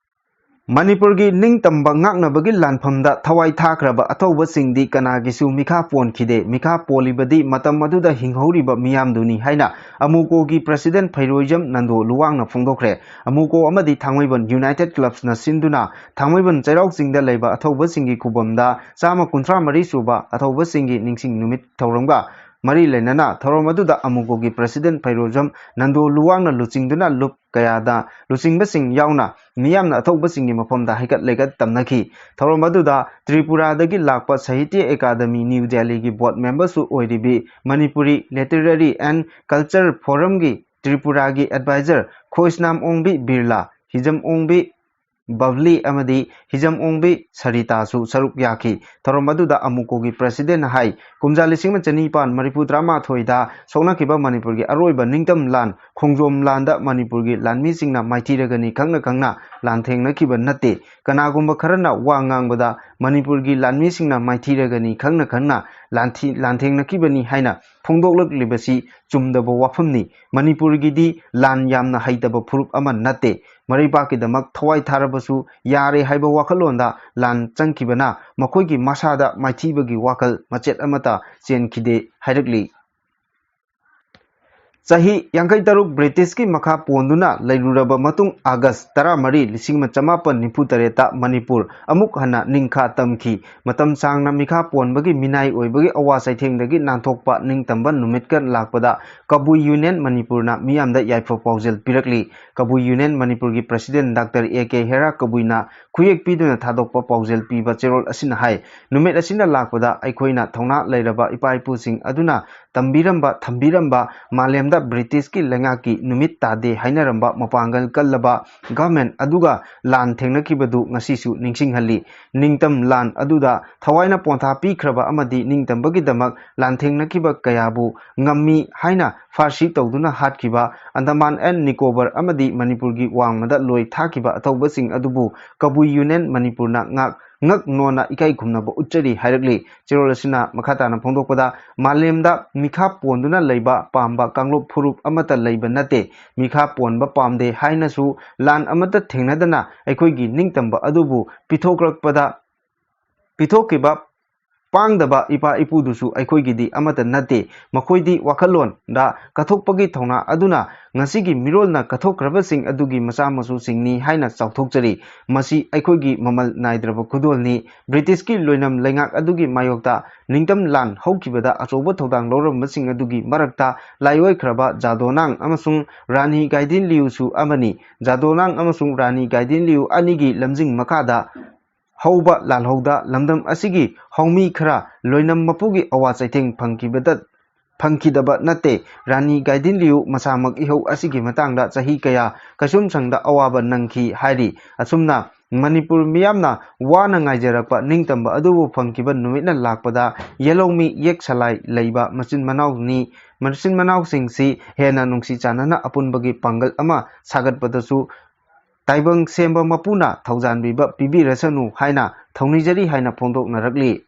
ꯃꯅꯤꯄꯨꯔꯒꯤ ꯅꯤꯡꯇꯝꯕ ꯉꯥꯛꯅꯕꯒꯤ ꯂꯥꯟꯐꯝꯗ ꯊꯋꯥꯏ ꯊꯥꯈ꯭ꯔꯕ ꯑꯊꯧꯕꯁꯤꯡꯗꯤ ꯀꯅꯥꯒꯤꯁꯨ ꯃꯤꯈꯥ ꯄꯣꯟꯈꯤꯗꯦ꯫ ꯃꯤꯈꯥ ꯄꯣꯜꯂꯤꯕꯗꯤ ꯃꯇꯝ ꯑꯗꯨꯗ ꯍꯤꯡꯍꯧꯔꯤꯕ ꯃꯤꯌꯥꯝꯗꯨꯅꯤ ꯍꯥꯏꯅ ꯑꯃꯨꯀꯣꯒꯤ ꯄ꯭ꯔꯁꯤꯗꯦꯟꯠ ꯐꯩꯔꯣꯏꯖꯝ ꯅꯟꯗꯣ ꯂꯨꯋꯥꯡꯅ ꯐꯣꯡꯗꯣꯛꯈ꯭ꯔꯦ꯫ ꯑꯃꯨꯀꯣ ꯑꯃꯗꯤ ꯊꯥꯡꯃꯩꯕꯟ ꯌꯨꯅꯥꯏꯇꯦꯗ ꯀ꯭ꯂꯕꯁꯅ ꯁꯤꯟꯗꯨꯅ ꯊꯥꯡꯃꯩꯕꯟ ꯆꯩꯔꯥꯎ ꯆꯤꯡꯗ ꯂꯩꯕ ꯑꯊꯧꯕꯁꯤꯡꯒꯤ ꯈꯨꯕꯝꯗ ꯆꯥꯝꯃ ꯀꯨꯟꯊ꯭ꯔꯥ ꯃꯔꯤ ꯁꯨꯕ ꯑꯊꯧꯕꯁꯤꯡꯒꯤ ꯅꯤꯡꯁꯤꯡ ꯅꯨꯃꯤꯠ ꯊꯧꯔꯝꯒ ꯃꯔꯤ ꯂꯩꯅꯅ ꯊꯧꯔꯝ ꯑꯗꯨꯗ ꯑꯃꯨꯀꯣꯒꯤ ꯄ꯭ꯔꯁꯤꯗꯦꯟꯠ ꯐꯩꯔꯣꯖꯝ ꯅꯟꯗꯣ ꯂꯨꯋꯥꯡꯅ ꯂꯨꯆꯤꯡꯗꯨꯅ ꯂꯨꯞ ꯀꯌꯥꯗ ꯂꯨꯆꯤꯡꯕꯁꯤꯡ ꯌꯥꯎꯅ ꯃꯤꯌꯥꯝꯅ ꯑꯊꯧꯕꯁꯤꯡꯒꯤ ꯃꯐꯝꯗ ꯍꯩꯀꯠ ꯂꯩꯀꯠ ꯇꯝꯅꯈꯤ꯫ ꯊꯧꯔꯝ ꯑꯗꯨꯗ ꯇ꯭ꯔꯤꯄꯨꯔꯥꯗꯒꯤ ꯂꯥꯛꯄ ꯁꯥꯍꯤꯇ꯭ꯌ ꯑꯦꯀꯥꯗꯃꯤ ꯅ꯭ꯌꯨ ꯗꯦꯜꯂꯤꯒꯤ ꯕꯣꯔꯗ ꯃꯦꯝꯕꯔꯁꯨ ꯑꯣꯏꯔꯤꯕꯤ ꯃꯅꯤꯄꯨꯔꯤ ꯂꯤꯇꯔꯦꯔꯤ ꯑꯦꯟ ꯀꯜꯆꯔ ꯐꯣꯔꯝꯒꯤ ꯇ꯭ꯔꯤꯄꯨꯔꯥꯒꯤ ꯑꯦꯗꯚꯥꯏꯖꯔ ꯈꯣꯏꯁꯅꯥꯝ ꯑꯣꯡꯕꯤ ꯕꯤꯔꯂꯥ, ꯍꯤꯖꯝ ꯑꯣꯡꯕꯤ ꯕꯕ꯭ꯂꯤ ꯑꯃꯗꯤ ꯍꯤꯖꯝ ꯑꯣꯡꯕꯤ ꯁꯔꯤꯇꯥꯁꯨ ꯁꯔꯨꯛ ꯌꯥꯈꯤ꯫ ꯊꯧꯔꯝ ꯑꯗꯨꯗ ꯑꯃꯨꯀꯣꯒꯤ presidentꯅ ꯍꯥꯏ, ꯀꯨꯝꯖꯥ ꯂꯤꯁꯤꯡ ꯑꯃ ꯆꯅꯤꯄꯥꯟ ꯃꯔꯤꯐꯨ ꯇꯔꯥꯃꯥꯊꯣꯏꯗ ꯁꯣꯛꯅꯈꯤꯕ ꯃꯅꯤꯄꯨꯔꯒꯤ ꯑꯔꯣꯏꯕ ꯅꯤꯡꯇꯝ ꯂꯥꯟ, ꯈꯣꯡꯖꯣꯝ ꯂꯥꯟꯗ ꯃꯅꯤꯄꯨꯔꯒꯤ ꯂꯥꯟꯃꯤꯁꯤꯡꯅ ꯃꯥꯏꯊꯤꯔꯒꯅꯤ ꯈꯪꯅ ꯈꯪꯅ ꯂꯥꯟꯊꯦꯡꯅꯈꯤꯕ ꯅꯠꯇꯦ꯫ ꯀꯅꯥꯒꯨꯝꯕ ꯈꯔꯅ ꯋꯥ ꯉꯥꯡꯕꯗ ꯃꯅꯤꯄꯨꯔꯒꯤ ꯂꯥꯟꯃꯤꯁꯤꯡꯅ ꯃꯥꯏꯊꯤꯔꯒꯅꯤ ꯈꯪꯅ ꯈꯪꯅ ꯂꯥꯟꯊꯤ-, ꯂꯥꯟꯊꯦꯡꯅꯈꯤꯕꯅꯤ ꯍꯥꯏꯅ ꯐꯣꯡꯗꯣꯛꯂꯛꯂꯤꯕꯁꯤ ꯆꯨꯝꯗꯕ ꯋꯥꯐꯝꯅꯤ꯫ ꯃꯅꯤꯄꯨꯔꯒꯤꯗꯤ ꯂꯥꯟ ꯌꯥꯝꯅ ꯍꯩꯇꯕ ꯐꯨꯔꯨꯞ ꯑꯃ ꯅꯠꯇꯦ꯫ ꯃꯔꯩꯕꯥꯛꯀꯤꯗꯃꯛ ꯊꯋꯥꯏ ꯊꯥꯔꯕꯁꯨ ꯌꯥꯔꯦ ꯍꯥꯏꯕ ꯋꯥꯈꯜꯂꯣꯟꯗ ꯂꯥꯟ ꯆꯪꯈꯤꯕꯅ ꯃꯈꯣꯏꯒꯤ ꯃꯁꯥꯗ ꯃꯥꯏꯊꯤꯕꯒꯤ ꯋꯥꯈꯜ ꯃꯆꯦꯠ ꯑꯃꯠꯇ ꯆꯦꯟꯈꯤꯗꯦ ꯍꯥꯏꯔꯛꯂꯤ꯫ ꯆꯍꯤ ꯌꯥꯡꯈꯩ ꯇꯔꯨꯛ ꯕ꯭ꯔꯤꯇꯤꯁꯀꯤ ꯃꯈꯥ ꯄꯣꯟꯗꯨꯅ ꯂꯩꯔꯨꯔꯕ ꯃꯇꯨꯡ, ꯑꯥꯒꯁ ꯇꯔꯥꯃꯔꯤ, ꯂꯤꯁꯤꯡ ꯑꯃ ꯆꯃꯥꯄꯟ ꯅꯤꯐꯨ ꯇꯔꯦꯠꯇ ꯃꯅꯤꯄꯨꯔ ꯑꯃꯨꯛ ꯍꯟꯅ ꯅꯤꯡꯈꯥ ꯇꯝꯈꯤ꯫ ꯃꯇꯝ ꯁꯥꯡꯅ ꯃꯤꯈꯥ ꯄꯣꯟꯕꯒꯤ ꯃꯤꯅꯥꯏ ꯑꯣꯏꯕꯒꯤ ꯑꯋꯥ ꯆꯩꯊꯦꯡꯗꯒꯤ ꯅꯥꯟꯊꯣꯛꯄ ꯅꯤꯡꯇꯝꯕ ꯅꯨꯃꯤꯠꯀ ꯂꯥꯛꯄꯗ ꯀꯕꯨꯏ ꯌꯨꯅꯤꯌꯟ ꯃꯅꯤꯄꯨꯔꯅ ꯃꯤꯌꯥꯝꯗ ꯌꯥꯏꯐ ꯄꯥꯎꯖꯦꯜ ꯄꯤꯔꯛꯂꯤ꯫ ꯀꯕꯨꯏ ꯌꯨꯅꯤꯌꯟ ꯃꯅꯤꯄꯨꯔꯒꯤ president ꯗꯥꯛꯇꯔ ꯑꯦ ꯀꯦ ꯍꯦꯔꯥ ꯀꯕꯨꯏꯅ ꯈꯨꯌꯦꯛ ꯄꯤꯗꯨꯅ ꯊꯥꯗꯣꯛꯄ ꯄꯥꯎꯖꯦꯜ ꯄꯤꯕ ꯆꯦꯔꯣꯜ ꯑꯁꯤꯅ ꯍꯥꯏ, ꯅꯨꯃꯤꯠ ꯑꯁꯤꯅ ꯂꯥꯛꯄꯗ ꯑꯩꯈꯣꯏꯅ ꯊꯧꯅꯥ ꯂꯩꯔꯕ ꯏꯄꯥ ꯏꯄꯨꯁꯤꯡ ꯑꯗꯨꯅ ꯇꯝꯕꯤꯔꯝꯕ, ꯊꯝꯕꯤꯔꯝꯕ ꯃꯥꯂꯦꯝꯗ ꯕ꯭ꯔꯤꯇꯤꯁꯀꯤ ꯂꯩꯉꯥꯛꯀꯤ ꯅꯨꯃꯤꯠ ꯇꯥꯗꯦ ꯍꯥꯏꯅꯔꯝꯕ ꯃꯄꯥꯡꯒꯜ ꯀꯜꯂꯕ government ꯑꯗꯨꯒ ꯂꯥꯟ ꯊꯦꯡꯅꯈꯤꯕꯗꯨ ꯉꯁꯤꯁꯨ ꯅꯤꯡꯁꯤꯡꯍꯜꯂꯤ꯫ ꯅꯤꯡꯇꯝ ꯂꯥꯟ ꯑꯗꯨꯗ ꯊꯋꯥꯏꯅ ꯄꯣꯟꯊꯥ ꯄꯤꯈ꯭ꯔꯕ ꯑꯃꯗꯤ ꯅꯤꯡꯇꯝꯕꯒꯤꯗꯃꯛ ꯂꯥꯟꯊꯦꯡꯅꯈꯤꯕ ꯀꯌꯥꯕꯨ ꯉꯝꯃꯤ ꯍꯥꯏꯅ ꯐꯥꯔꯁꯤ ꯇꯧꯗꯨꯅ ꯍꯥꯠꯈꯤꯕ, ꯑꯟꯗꯃꯥꯟ ꯑꯦꯟ ꯅꯤꯀꯣꯕꯔ ꯑꯃꯗꯤ ꯃꯅꯤꯄꯨꯔꯒꯤ ꯋꯥꯡꯃꯗ ꯂꯣꯏ ꯊꯥꯈꯤꯕ ꯑꯊꯧꯕꯁꯤꯡ ꯑꯗꯨꯕꯨ ꯀꯕꯨꯏ ꯌꯨꯅꯤꯌꯟ ꯃꯅꯤꯄꯨꯔꯅ ꯉꯥꯛ ꯉꯛ ꯅꯣꯟꯅ ꯏꯀꯥꯏ ꯈꯨꯝꯅꯕ ꯎꯠꯆꯔꯤ ꯍꯥꯏꯔꯛꯂꯤ꯫ ꯆꯦꯔꯣꯜ ꯑꯁꯤꯅ ꯃꯈꯥ ꯇꯥꯅ ꯐꯣꯡꯗꯣꯛꯄꯗ, ꯃꯥꯂꯦꯝꯗ ꯃꯤꯈꯥ ꯄꯣꯟꯗꯨꯅ ꯂꯩꯕ ꯄꯥꯝꯕ ꯀꯥꯡꯂꯨꯞ ꯐꯨꯔꯨꯞ ꯑꯃꯠꯇ ꯂꯩꯕ ꯅꯠꯇꯦ꯫ ꯃꯤꯈꯥ ꯄꯣꯟꯕ ꯄꯥꯝꯗꯦ ꯍꯥꯏꯅꯁꯨ ꯂꯥꯟ ꯑꯃꯠꯇ ꯊꯦꯡꯅꯗꯅ ꯑꯩꯈꯣꯏꯒꯤ ꯅꯤꯡꯇꯝꯕ ꯑꯗꯨꯕꯨ ꯄꯤꯊꯣꯛꯂꯛꯄꯗ, ꯄꯤꯊꯣꯛꯈꯤꯕ ꯄꯥꯡꯗꯕ ꯏꯄꯥ ꯏꯄꯨꯗꯨꯁꯨ ꯑꯩꯈꯣꯏꯒꯤꯗꯤ ꯑꯃꯠꯇ ꯅꯠꯇꯦ꯫ ꯃꯈꯣꯏꯗꯤ ꯋꯥꯈꯜꯂꯣꯟꯗ ꯀꯠꯊꯣꯛꯄꯒꯤ ꯊꯧꯅꯥ ꯑꯗꯨꯅ ꯉꯁꯤꯒꯤ ꯃꯤꯔꯣꯜꯅ ꯀꯠꯊꯣꯛꯈ꯭ꯔꯕꯁꯤꯡ ꯑꯗꯨꯒꯤ ꯃꯆꯥ ꯃꯁꯨꯁꯤꯡꯅꯤ ꯍꯥꯏꯅ ꯆꯥꯎꯊꯣꯛꯆꯔꯤ꯫ ꯃꯁꯤ ꯑꯩꯈꯣꯏꯒꯤ ꯃꯃꯜ ꯅꯥꯏꯗ꯭ꯔꯕ ꯈꯨꯗꯣꯜꯅꯤ꯫ ꯕ꯭ꯔꯤꯇꯤꯁꯀꯤ ꯂꯣꯏꯅꯝ ꯂꯩꯉꯥꯛ ꯑꯗꯨꯒꯤ ꯃꯥꯌꯣꯛꯇ ꯅꯤꯡꯇꯝ ꯂꯥꯟ ꯍꯧꯈꯤꯕꯗ ꯑꯆꯧꯕ ꯊꯧꯗꯥꯡ ꯂꯧꯔꯝꯕꯁꯤꯡ ꯑꯗꯨꯒꯤ ꯃꯔꯛꯇ ꯂꯥꯏꯑꯣꯏꯈ꯭ꯔꯕ ꯖꯥꯗꯣꯅꯥꯡ ꯑꯃꯁꯨꯡ ꯔꯥꯅꯤ ꯒꯥꯏꯗꯤꯟ ꯂꯤꯌꯨꯁꯨ ꯑꯃꯅꯤ꯫ ꯖꯥꯗꯣꯅꯥꯡ ꯑꯃꯁꯨꯡ ꯔꯥꯅꯤ ꯒꯥꯏꯗꯤꯟ ꯂꯤꯌꯨ ꯑꯅꯤꯒꯤ ꯂꯝꯖꯤꯡ ꯃꯈꯥꯗ ꯍꯧꯕ ꯂꯥꯜꯍꯧꯗ ꯂꯝꯗꯝ ꯑꯁꯤꯒꯤ ꯍꯧꯃꯤ ꯈꯔ ꯂꯣꯏꯅꯝ ꯃꯄꯨꯒꯤ ꯑꯋꯥ ꯆꯩꯊꯦꯡ ꯐꯪꯈꯤꯕꯗ ꯐꯪꯈꯤꯗꯕ ꯅꯠꯇꯦ꯫ ꯔꯥꯅꯤ ꯒꯥꯏꯗꯤꯟ ꯂꯤꯌꯨ ꯃꯁꯥꯃꯛ ꯏꯍꯧ ꯑꯁꯤꯒꯤ ꯃꯇꯥꯡꯗ ꯆꯍꯤ ꯀꯌꯥ ꯀꯩꯁꯨꯝꯁꯪꯗ ꯑꯋꯥꯕ ꯅꯪꯈꯤ ꯍꯥꯏꯔꯤ꯫ ꯑꯁꯨꯝꯅ ꯃꯅꯤꯄꯨꯔ ꯃꯤꯌꯥꯝꯅ ꯋꯥꯅ ꯉꯥꯏꯖꯔꯛꯄ ꯅꯤꯡꯇꯝꯕ ꯑꯗꯨꯕꯨ ꯐꯪꯈꯤꯕ ꯅꯨꯃꯤꯠꯅ ꯂꯥꯛꯄꯗ ꯌꯦꯜꯍꯧꯃꯤ ꯌꯦꯛ ꯁꯂꯥꯏ ꯂꯩꯕ ꯃꯆꯤꯟ ꯃꯅꯥꯎꯅꯤ꯫ ꯃꯆꯤꯟ ꯃꯅꯥꯎꯁꯤꯡꯁꯤ ꯍꯦꯟꯅ ꯅꯨꯡꯁꯤ ꯆꯥꯟꯅꯅ ꯑꯄꯨꯟꯕꯒꯤ ꯄꯥꯡꯒꯜ ꯑꯃ ꯁꯥꯒꯠꯄꯗꯁꯨ ꯇꯥꯏꯕꯪ ꯁꯦꯝꯕ ꯃꯄꯨꯅ ꯊꯧꯖꯥꯟꯕꯤꯕ ꯄꯤꯕꯤꯔꯁꯅꯨ ꯍꯥꯏꯅ ꯊꯧꯅꯤꯖꯔꯤ ꯍꯥꯏꯅ ꯐꯣꯡꯗꯣꯛꯅꯔꯛꯂꯤ꯫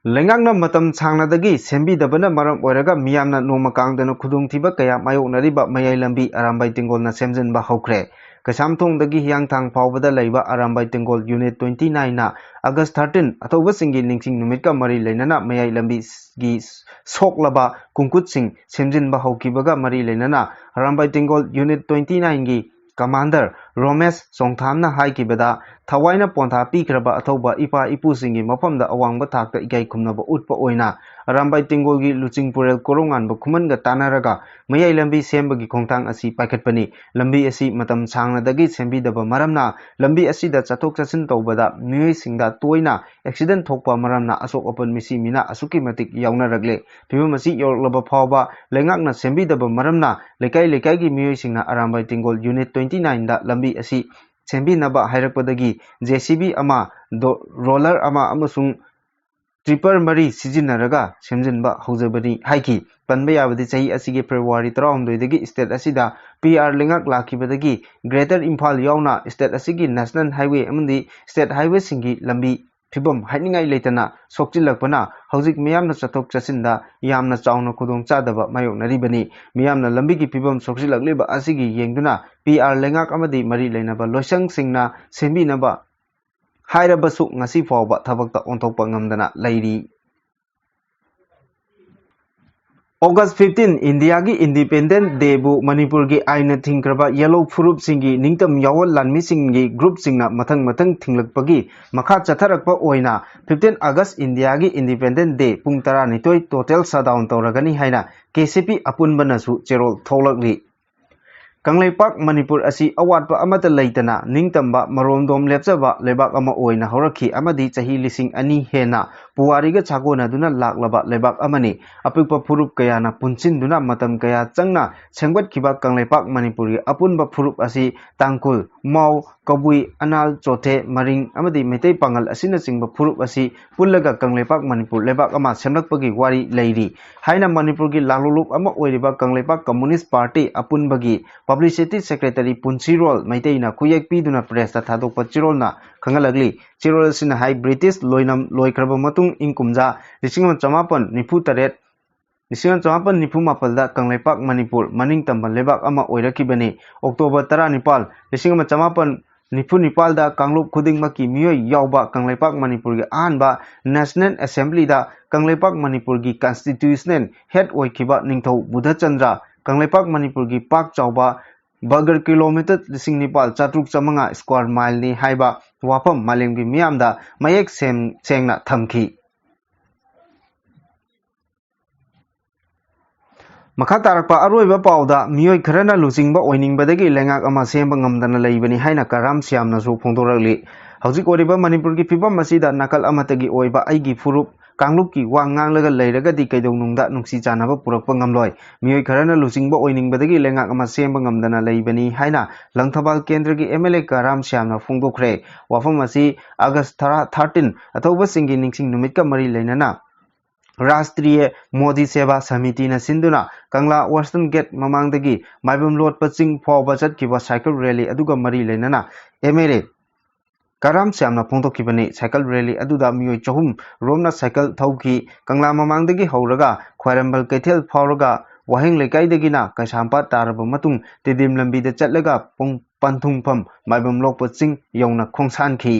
ꯂꯩꯉꯥꯛꯅ ꯃꯇꯝ ꯁꯥꯡꯅꯗꯒꯤ ꯁꯦꯝꯕꯤꯗꯕꯅ ꯃꯔꯝ ꯑꯣꯏꯔꯒ ꯃꯤꯌꯥꯝꯅ ꯅꯣꯡꯃ ꯀꯥꯡꯗꯅ ꯈꯨꯗꯣꯡꯊꯤꯕ ꯀꯌꯥ ꯃꯥꯌꯣꯛꯅꯔꯤꯕ ꯃꯌꯥꯏ ꯂꯝꯕꯤ ꯑꯔꯥꯝꯕꯥꯏ ꯇꯦꯡꯒꯣꯜꯅ ꯁꯦꯝꯖꯤꯟꯕ ꯍꯧꯈ꯭ꯔꯦ꯫ ꯀꯩꯁꯥꯝꯊꯣꯡꯗꯒꯤ ꯍꯤꯌꯥꯡꯊꯥꯡ ꯐꯥꯎꯕꯗ ꯂꯩꯕ Arambai ꯇꯦꯡꯒꯣꯜ Unit twenty nineꯅ August thirteen ꯑꯊꯧꯕꯁꯤꯡꯒꯤ ꯅꯤꯡꯁꯤꯡ ꯅꯨꯃꯤꯠꯀ ꯃꯔꯤ ꯂꯩꯅꯅ ꯃꯌꯥꯏ ꯂꯝꯕꯤꯒꯤ ꯁꯣꯛꯂꯕ ꯀꯨꯡꯀꯨꯠꯁꯤꯡ ꯁꯦꯝꯖꯤꯟꯕ ꯍꯧꯈꯤꯕꯒ ꯃꯔꯤ ꯂꯩꯅꯅ ꯑꯔꯥꯝꯕꯥꯏ ꯇꯦꯡꯒꯣꯜ Unit twenty nineꯒꯤ commander ꯔꯣꯃꯦꯁ ꯆꯣꯡꯊꯥꯝꯅ ꯍꯥꯏꯈꯤꯕꯗ, ꯊꯋꯥꯏꯅ ꯄꯣꯟꯊꯥ ꯄꯤꯈ꯭ꯔꯕ ꯑꯊꯧꯕ ꯏꯄꯥ ꯏꯄꯨꯁꯤꯡꯒꯤ ꯃꯐꯝꯗ ꯑꯋꯥꯡꯕ ꯊꯥꯛꯇ ꯏꯀꯥꯏ ꯈꯨꯝꯅꯕ ꯎꯠꯄ ꯑꯣꯏꯅ ꯑꯔꯥꯝꯕꯥꯏ ꯇꯦꯡꯒꯣꯜꯒꯤ ꯂꯨꯆꯤꯡꯄꯨꯔꯦꯜ ꯀꯣꯔꯧꯉꯥꯟꯕ ꯈꯨꯃꯟꯒ ꯇꯥꯟꯅꯔꯒ ꯃꯌꯥꯏ ꯂꯝꯕꯤ ꯁꯦꯝꯕꯒꯤ ꯈꯣꯡꯊꯥꯡ ꯑꯁꯤ ꯄꯥꯏꯈꯠꯄꯅꯤ꯫ ꯂꯝꯕꯤ ꯑꯁꯤ ꯃꯇꯝ ꯁꯥꯡꯅꯗꯒꯤ ꯁꯦꯝꯕꯤꯗꯕ ꯃꯔꯝꯅ ꯂꯝꯕꯤ ꯑꯁꯤꯗ ꯆꯠꯊꯣꯛ ꯆꯠꯁꯤꯟ ꯇꯧꯕꯗ ꯃꯤꯑꯣꯏꯁꯤꯡꯗ ꯇꯣꯏꯅ accident ꯊꯣꯛꯄ ꯃꯔꯝꯅ ꯑꯁꯣꯛ ꯑꯄꯟ ꯃꯤꯁꯤ ꯃꯤꯅꯥ ꯑꯁꯨꯛꯀꯤ ꯃꯇꯤꯛ ꯌꯥꯎꯅꯔꯛꯂꯦ꯫ ꯐꯤꯕꯝ ꯑꯁꯤ ꯌꯧꯔꯛꯂꯕ ꯐꯥꯎꯕ ꯂꯩꯉꯥꯛꯅ ꯁꯦꯝꯕꯤꯗꯕ ꯃꯔꯝꯅ ꯂꯩꯀꯥꯏ ꯂꯩꯀꯥꯏꯒꯤ ꯃꯤꯑꯣꯏꯁꯤꯡꯅ ꯑꯔꯥꯝꯕꯥꯏ ꯇꯦꯡꯒꯣꯜ Unit twenty nineꯗ ꯂꯝꯕꯤ ꯑꯁꯤ ꯁꯦꯝꯕꯤꯅꯕ ꯍꯥꯏꯔꯛꯄꯗꯒꯤ JCB ꯑꯃ, ꯗꯣ-, roller ꯑꯃ ꯑꯃꯁꯨꯡ tripper ꯃꯔꯤ ꯁꯤꯖꯤꯟꯅꯔꯒ ꯁꯦꯝꯖꯤꯟꯕ ꯍꯧꯖꯕꯅꯤ ꯍꯥꯏꯈꯤ꯫ ꯄꯟꯕ ꯌꯥꯕꯗꯤ ꯆꯍꯤ ꯑꯁꯤꯒꯤ February ꯇꯔꯥꯍꯨꯝꯗꯣꯏꯗꯒꯤ state ꯑꯁꯤꯗ PR ꯂꯩꯉꯥꯛ ꯂꯥꯛꯈꯤꯕꯗꯒꯤ Greater ꯏꯝꯐꯥꯜ ꯌꯥꯎꯅ state ꯑꯁꯤꯒꯤ national highway ꯑꯃꯗꯤ state highwayꯁꯤꯡꯒꯤ ꯂꯝꯕꯤ ꯐꯤꯕꯝ ꯍꯥꯏꯅꯤꯡꯉꯥꯏ ꯂꯩꯇꯅ ꯁꯣꯛꯆꯤꯜꯂꯛꯄꯅ ꯍꯧꯖꯤꯛ ꯃꯤꯌꯥꯝꯅ ꯆꯠꯊꯣꯛ ꯆꯠꯁꯤꯟꯗ ꯌꯥꯝꯅ ꯆꯥꯎꯅ ꯈꯨꯗꯣꯡ ꯆꯥꯗꯕ ꯃꯥꯌꯣꯛꯅꯔꯤꯕꯅꯤ꯫ ꯃꯤꯌꯥꯝꯅ ꯂꯝꯕꯤꯒꯤ ꯐꯤꯕꯝ ꯁꯣꯛꯆꯤꯜꯂꯛꯂꯤꯕ ꯑꯁꯤꯒꯤ ꯌꯦꯡꯗꯨꯅ PR ꯂꯩꯉꯥꯛ ꯑꯃꯗꯤ ꯃꯔꯤ ꯂꯩꯅꯕ ꯂꯣꯏꯁꯪꯁꯤꯡꯅ ꯁꯦꯝꯕꯤꯅꯕ ꯍꯥꯏꯔꯕꯁꯨ ꯉꯁꯤ ꯐꯥꯎꯕ ꯊꯕꯛꯇ ꯑꯣꯟꯊꯣꯛꯄ ꯉꯝꯗꯅ ꯂꯩꯔꯤ꯫ August fifteen, ꯏꯟꯗꯤꯌꯥꯒꯤ Independence Dayꯕꯨ ꯃꯅꯤꯄꯨꯔꯒꯤ ꯑꯥꯏꯟꯅ ꯊꯤꯡꯈ꯭ꯔꯕ ꯌꯦꯜꯍꯧ ꯐꯨꯔꯨꯞꯁꯤꯡꯒꯤ ꯅꯤꯡꯇꯝ ꯌꯥꯑꯣꯜ ꯂꯥꯟꯃꯤꯁꯤꯡꯒꯤ groupꯁꯤꯡꯅ ꯃꯊꯪ ꯃꯊꯪ ꯊꯤꯡꯂꯛꯄꯒꯤ ꯃꯈꯥ ꯆꯠꯊꯔꯛꯄ ꯑꯣꯏꯅ fifteen August ꯏꯟꯗꯤꯌꯥꯒꯤ Independence Day ꯄꯨꯡ ꯇꯔꯥꯅꯤꯊꯣꯏ total shutdown ꯇꯧꯔꯒꯅꯤ ꯍꯥꯏꯅ KCP ꯑꯄꯨꯟꯕꯅꯁꯨ ꯆꯦꯔꯣꯜ ꯊꯣꯛꯂꯛꯂꯤ꯫ ꯀꯪꯂꯩꯄꯥꯛ ꯃꯅꯤꯄꯨꯔ ꯑꯁꯤ ꯑꯋꯥꯠꯄ ꯑꯃꯠꯇ ꯂꯩꯇꯅ ꯅꯤꯡꯇꯝꯕ, ꯃꯔꯣꯝꯗꯣꯝ ꯂꯦꯞꯆꯕ ꯂꯩꯕꯥꯛ ꯑꯃ ꯑꯣꯏꯅ ꯍꯧꯔꯛꯈꯤ ꯑꯃꯗꯤ ꯆꯍꯤ ꯂꯤꯁꯤꯡ ꯑꯅꯤ ꯍꯦꯟꯅ ꯄꯨꯋꯥꯔꯤꯒ ꯁꯥꯒꯣꯟꯅꯗꯨꯅ ꯂꯥꯛꯂꯕ ꯂꯩꯕꯥꯛ ꯑꯃꯅꯤ꯫ ꯑꯄꯤꯛꯄ ꯐꯨꯔꯨꯞ ꯀꯌꯥꯅ ꯄꯨꯟꯁꯤꯟꯗꯨꯅ ꯃꯇꯝ ꯀꯌꯥ ꯆꯪꯅ ꯁꯦꯝꯒꯠꯈꯤꯕ ꯀꯪꯂꯩꯄꯥꯛ ꯃꯅꯤꯄꯨꯔꯒꯤ ꯑꯄꯨꯟꯕ ꯐꯨꯔꯨꯞ ꯑꯁꯤ ꯇꯥꯡꯈꯨꯜ, ꯃꯥꯎ, ꯀꯕꯨꯏ, ꯑꯅꯥꯜ, ꯆꯣꯊꯦ, ꯃꯔꯤꯡ ꯑꯃꯗꯤ ꯃꯩꯇꯩ ꯄꯥꯉꯜ ꯑꯁꯤꯅꯆꯤꯡꯕ ꯐꯨꯔꯨꯞ ꯑꯁꯤ ꯄꯨꯜꯂꯒ ꯀꯪꯂꯩꯄꯥꯛ ꯃꯅꯤꯄꯨꯔ ꯂꯩꯕꯥꯛ ꯑꯃ ꯁꯦꯝꯂꯛꯄꯒꯤ ꯋꯥꯔꯤ ꯂꯩꯔꯤ ꯍꯥꯏꯅ ꯃꯅꯤꯄꯨꯔꯒꯤ ꯂꯥꯂꯣꯡꯂꯨꯞ ꯑꯃ ꯑꯣꯏꯔꯤꯕ ꯀꯪꯂꯩꯄꯥꯛ ꯀꯝꯃꯨꯅꯤꯁ꯭ꯠ ꯄꯥꯔꯇꯤ ꯑꯄꯨꯟꯕꯒꯤ ꯄꯕ꯭ꯂꯤꯁꯤꯇꯤ ꯁꯦꯀ꯭ꯔꯦꯇꯔꯤ ꯄꯨꯟꯁꯤꯔꯣꯜ ꯃꯩꯇꯩꯅ ꯈꯨꯌꯦꯛ ꯄꯤꯗꯨꯅ ꯄ꯭ꯔꯦꯁꯇ ꯊꯥꯗꯣꯛꯄ ꯆꯦꯔꯣꯜꯅ ꯈꯪꯍꯜꯂꯛꯂꯤ꯫ ꯆꯦꯔꯣꯜ ꯑꯁꯤꯅ ꯍꯥꯏ, ꯕ꯭ꯔꯤꯇꯤꯁ ꯂꯣꯏꯅꯝ ꯂꯣꯏꯈ꯭ꯔꯕ ꯃꯇꯨꯡ ꯏꯪ ꯀꯨꯝꯖꯥ ꯂꯤꯁꯤꯡ ꯑꯃ ꯆꯃꯥꯄꯟ ꯅꯤꯐꯨ ꯇꯔꯦꯠ, ꯂꯤꯁꯤꯡ ꯑꯃ ꯆꯃꯥꯄꯟ ꯅꯤꯐꯨ ꯃꯥꯄꯜꯗ ꯀꯪꯂꯩꯄꯥꯛ ꯃꯅꯤꯄꯨꯔ ꯃꯅꯤꯡ ꯇꯝꯕ ꯂꯩꯕꯥꯛ ꯑꯃ ꯑꯣꯏꯔꯛꯈꯤꯕꯅꯤ꯫ ꯑꯣꯛꯇꯣꯕꯔ ꯇꯔꯥꯅꯤꯄꯥꯜ, ꯂꯤꯁꯤꯡ ꯑꯃ ꯆꯃꯥꯄꯟ ꯅꯤꯐꯨ ꯅꯤꯄꯥꯜꯗ ꯀꯥꯡꯂꯨꯞ ꯈꯨꯗꯤꯡꯃꯛꯀꯤ ꯃꯤꯑꯣꯏ ꯌꯥꯎꯕ ꯀꯪꯂꯩꯄꯥꯛ ꯃꯅꯤꯄꯨꯔꯒꯤ ꯑꯍꯥꯟꯕ ꯅꯦꯁꯅꯦꯜ ꯑꯦꯁꯦꯝꯕ꯭ꯂꯤꯗ ꯀꯪꯂꯩꯄꯥꯛ ꯃꯅꯤꯄꯨꯔꯒꯤ ꯀꯟꯁꯇꯤꯇ꯭ꯌꯨꯁꯅꯦꯜ ꯍꯦꯗ ꯑꯣꯏꯈꯤꯕ ꯅꯤꯡꯊꯧ ꯕꯨꯙꯆꯟꯗ꯭ꯔ ꯀꯪꯂꯩꯄꯥꯛ ꯃꯅꯤꯄꯨꯔꯒꯤ ꯄꯥꯛ ꯆꯥꯎꯕ ꯕꯒꯔ ꯀꯤꯂꯣꯃꯤꯇꯔ ꯂꯤꯁꯤꯡ ꯅꯤꯄꯥꯜ ꯆꯥꯇ꯭ꯔꯨꯛ ꯆꯥꯃꯉꯥ ꯁ꯭ꯀ꯭ꯋꯥꯔ ꯃꯥꯏꯜꯅꯤ ꯍꯥꯏꯕ ꯋꯥꯐꯝ ꯃꯥꯂꯦꯝꯒꯤ ꯃꯤꯌꯥꯝꯗ ꯃꯌꯦꯛ ꯁꯦꯡ-, ꯁꯦꯡꯅ ꯊꯝꯈꯤ꯫ ꯃꯈꯥ ꯇꯥꯔꯛꯄ ꯑꯔꯣꯏꯕ ꯄꯥꯎꯗ, ꯃꯤꯑꯣꯏ ꯈꯔꯅ ꯂꯨꯆꯤꯡꯕ ꯑꯣꯏꯅꯤꯡꯕꯗꯒꯤ ꯂꯩꯉꯥꯛ ꯑꯃ ꯁꯦꯝꯕ ꯉꯝꯗꯅ ꯂꯩꯕꯅꯤ ꯍꯥꯏꯅ ꯀꯔꯥꯝ ꯁ꯭ꯌꯥꯝꯅꯁꯨ ꯐꯣꯡꯗꯣꯔꯛꯂꯤ꯫ ꯍꯧꯖꯤꯛ ꯑꯣꯏꯔꯤꯕ ꯃꯅꯤꯄꯨꯔꯒꯤ ꯐꯤꯕꯝ ꯑꯁꯤꯗ ꯅꯥꯀꯜ ꯑꯃꯠꯇꯒꯤ ꯑꯣꯏꯕ ꯑꯩꯒꯤ ꯐꯨꯔꯨꯞ ꯀꯥꯡꯂꯨꯞꯀꯤ ꯋꯥ ꯉꯥꯡꯂꯒ ꯂꯩꯔꯒꯗꯤ ꯀꯩꯗꯧꯅꯨꯡꯗ ꯅꯨꯡꯁꯤ ꯆꯥꯟꯅꯕ ꯄꯨꯔꯛꯄ ꯉꯝꯂꯣꯏ꯫ ꯃꯤꯑꯣꯏ ꯈꯔꯅ ꯂꯨꯆꯤꯡꯕ ꯑꯣꯏꯅꯤꯡꯕꯗꯒꯤ ꯂꯩꯉꯥꯛ ꯑꯃ ꯁꯦꯝꯕ ꯉꯝꯗꯅ ꯂꯩꯕꯅꯤ ꯍꯥꯏꯅ ꯂꯪꯊꯕꯥꯜ ꯀꯦꯟꯗ꯭ꯔꯒꯤ ꯑꯦꯝ ꯑꯦꯜ ꯑꯦ ꯀꯔꯥꯝ ꯁ꯭ꯌꯥꯝꯅ ꯐꯣꯡꯗꯣꯛꯈ꯭ꯔꯦ꯫ ꯋꯥꯐꯝ ꯑꯁꯤ ꯑꯥꯒꯁ ꯇꯔꯥ, ꯊꯥꯔꯇꯤꯟ, ꯑꯊꯧꯕꯁꯤꯡꯒꯤ ꯅꯤꯡꯁꯤꯡ ꯅꯨꯃꯤꯠꯀ ꯃꯔꯤ ꯂꯩꯅꯅ ꯔꯥꯁꯇ꯭ꯔꯤꯌ ꯃꯣꯗꯤ ꯁꯦꯕꯥ ꯁꯃꯤꯇꯤꯅ ꯁꯤꯟꯗꯨꯅ ꯀꯪꯂꯥ ꯋꯦꯁꯇꯔꯟ ꯒꯦꯠ ꯃꯃꯥꯡꯗꯒꯤ ꯃꯥꯏꯕꯝ ꯂꯣꯠꯄ ꯆꯤꯡ ꯐꯥꯎꯕ ꯆꯠꯈꯤꯕ ꯁꯥꯏꯀꯜ ꯔꯦꯂꯤ ꯑꯗꯨꯒ ꯃꯔꯤ ꯂꯩꯅꯅ ꯑꯦꯝ ꯑꯦꯜ ꯑꯦ ꯀꯔꯥꯝ ꯁ꯭ꯌꯥꯝꯅ ꯐꯣꯡꯗꯣꯛꯈꯤꯕꯅꯤ꯫ ꯁꯥꯏꯀꯜ ꯔꯦꯂꯤ ꯑꯗꯨꯗ ꯃꯤꯑꯣꯏ ꯆꯍꯨꯝ ꯔꯣꯝꯅ ꯁꯥꯏꯀꯜ ꯊꯧꯈꯤ꯫ ꯀꯪꯂꯥ ꯃꯃꯥꯡꯗꯒꯤ ꯍꯧꯔꯒ ꯈ꯭ꯋꯥꯏꯔꯝꯕꯟ ꯀꯩꯊꯦꯜ ꯐꯥꯎꯔꯒ ꯋꯥꯍꯦꯡ ꯂꯩꯀꯥꯏꯗꯒꯤꯅ ꯀꯩꯁꯥꯝꯄꯥꯠ ꯇꯥꯔꯕ ꯃꯇꯨꯡ ꯇꯤꯗꯤꯝ ꯂꯝꯕꯤꯗ ꯆꯠꯂꯒ ꯄꯨꯡ ꯄꯟꯊꯨꯡꯐꯝ ꯃꯥꯏꯕꯝ ꯂꯣꯛꯄ ꯆꯤꯡ ꯌꯧꯅ ꯈꯣꯡꯁꯥꯟꯈꯤ꯫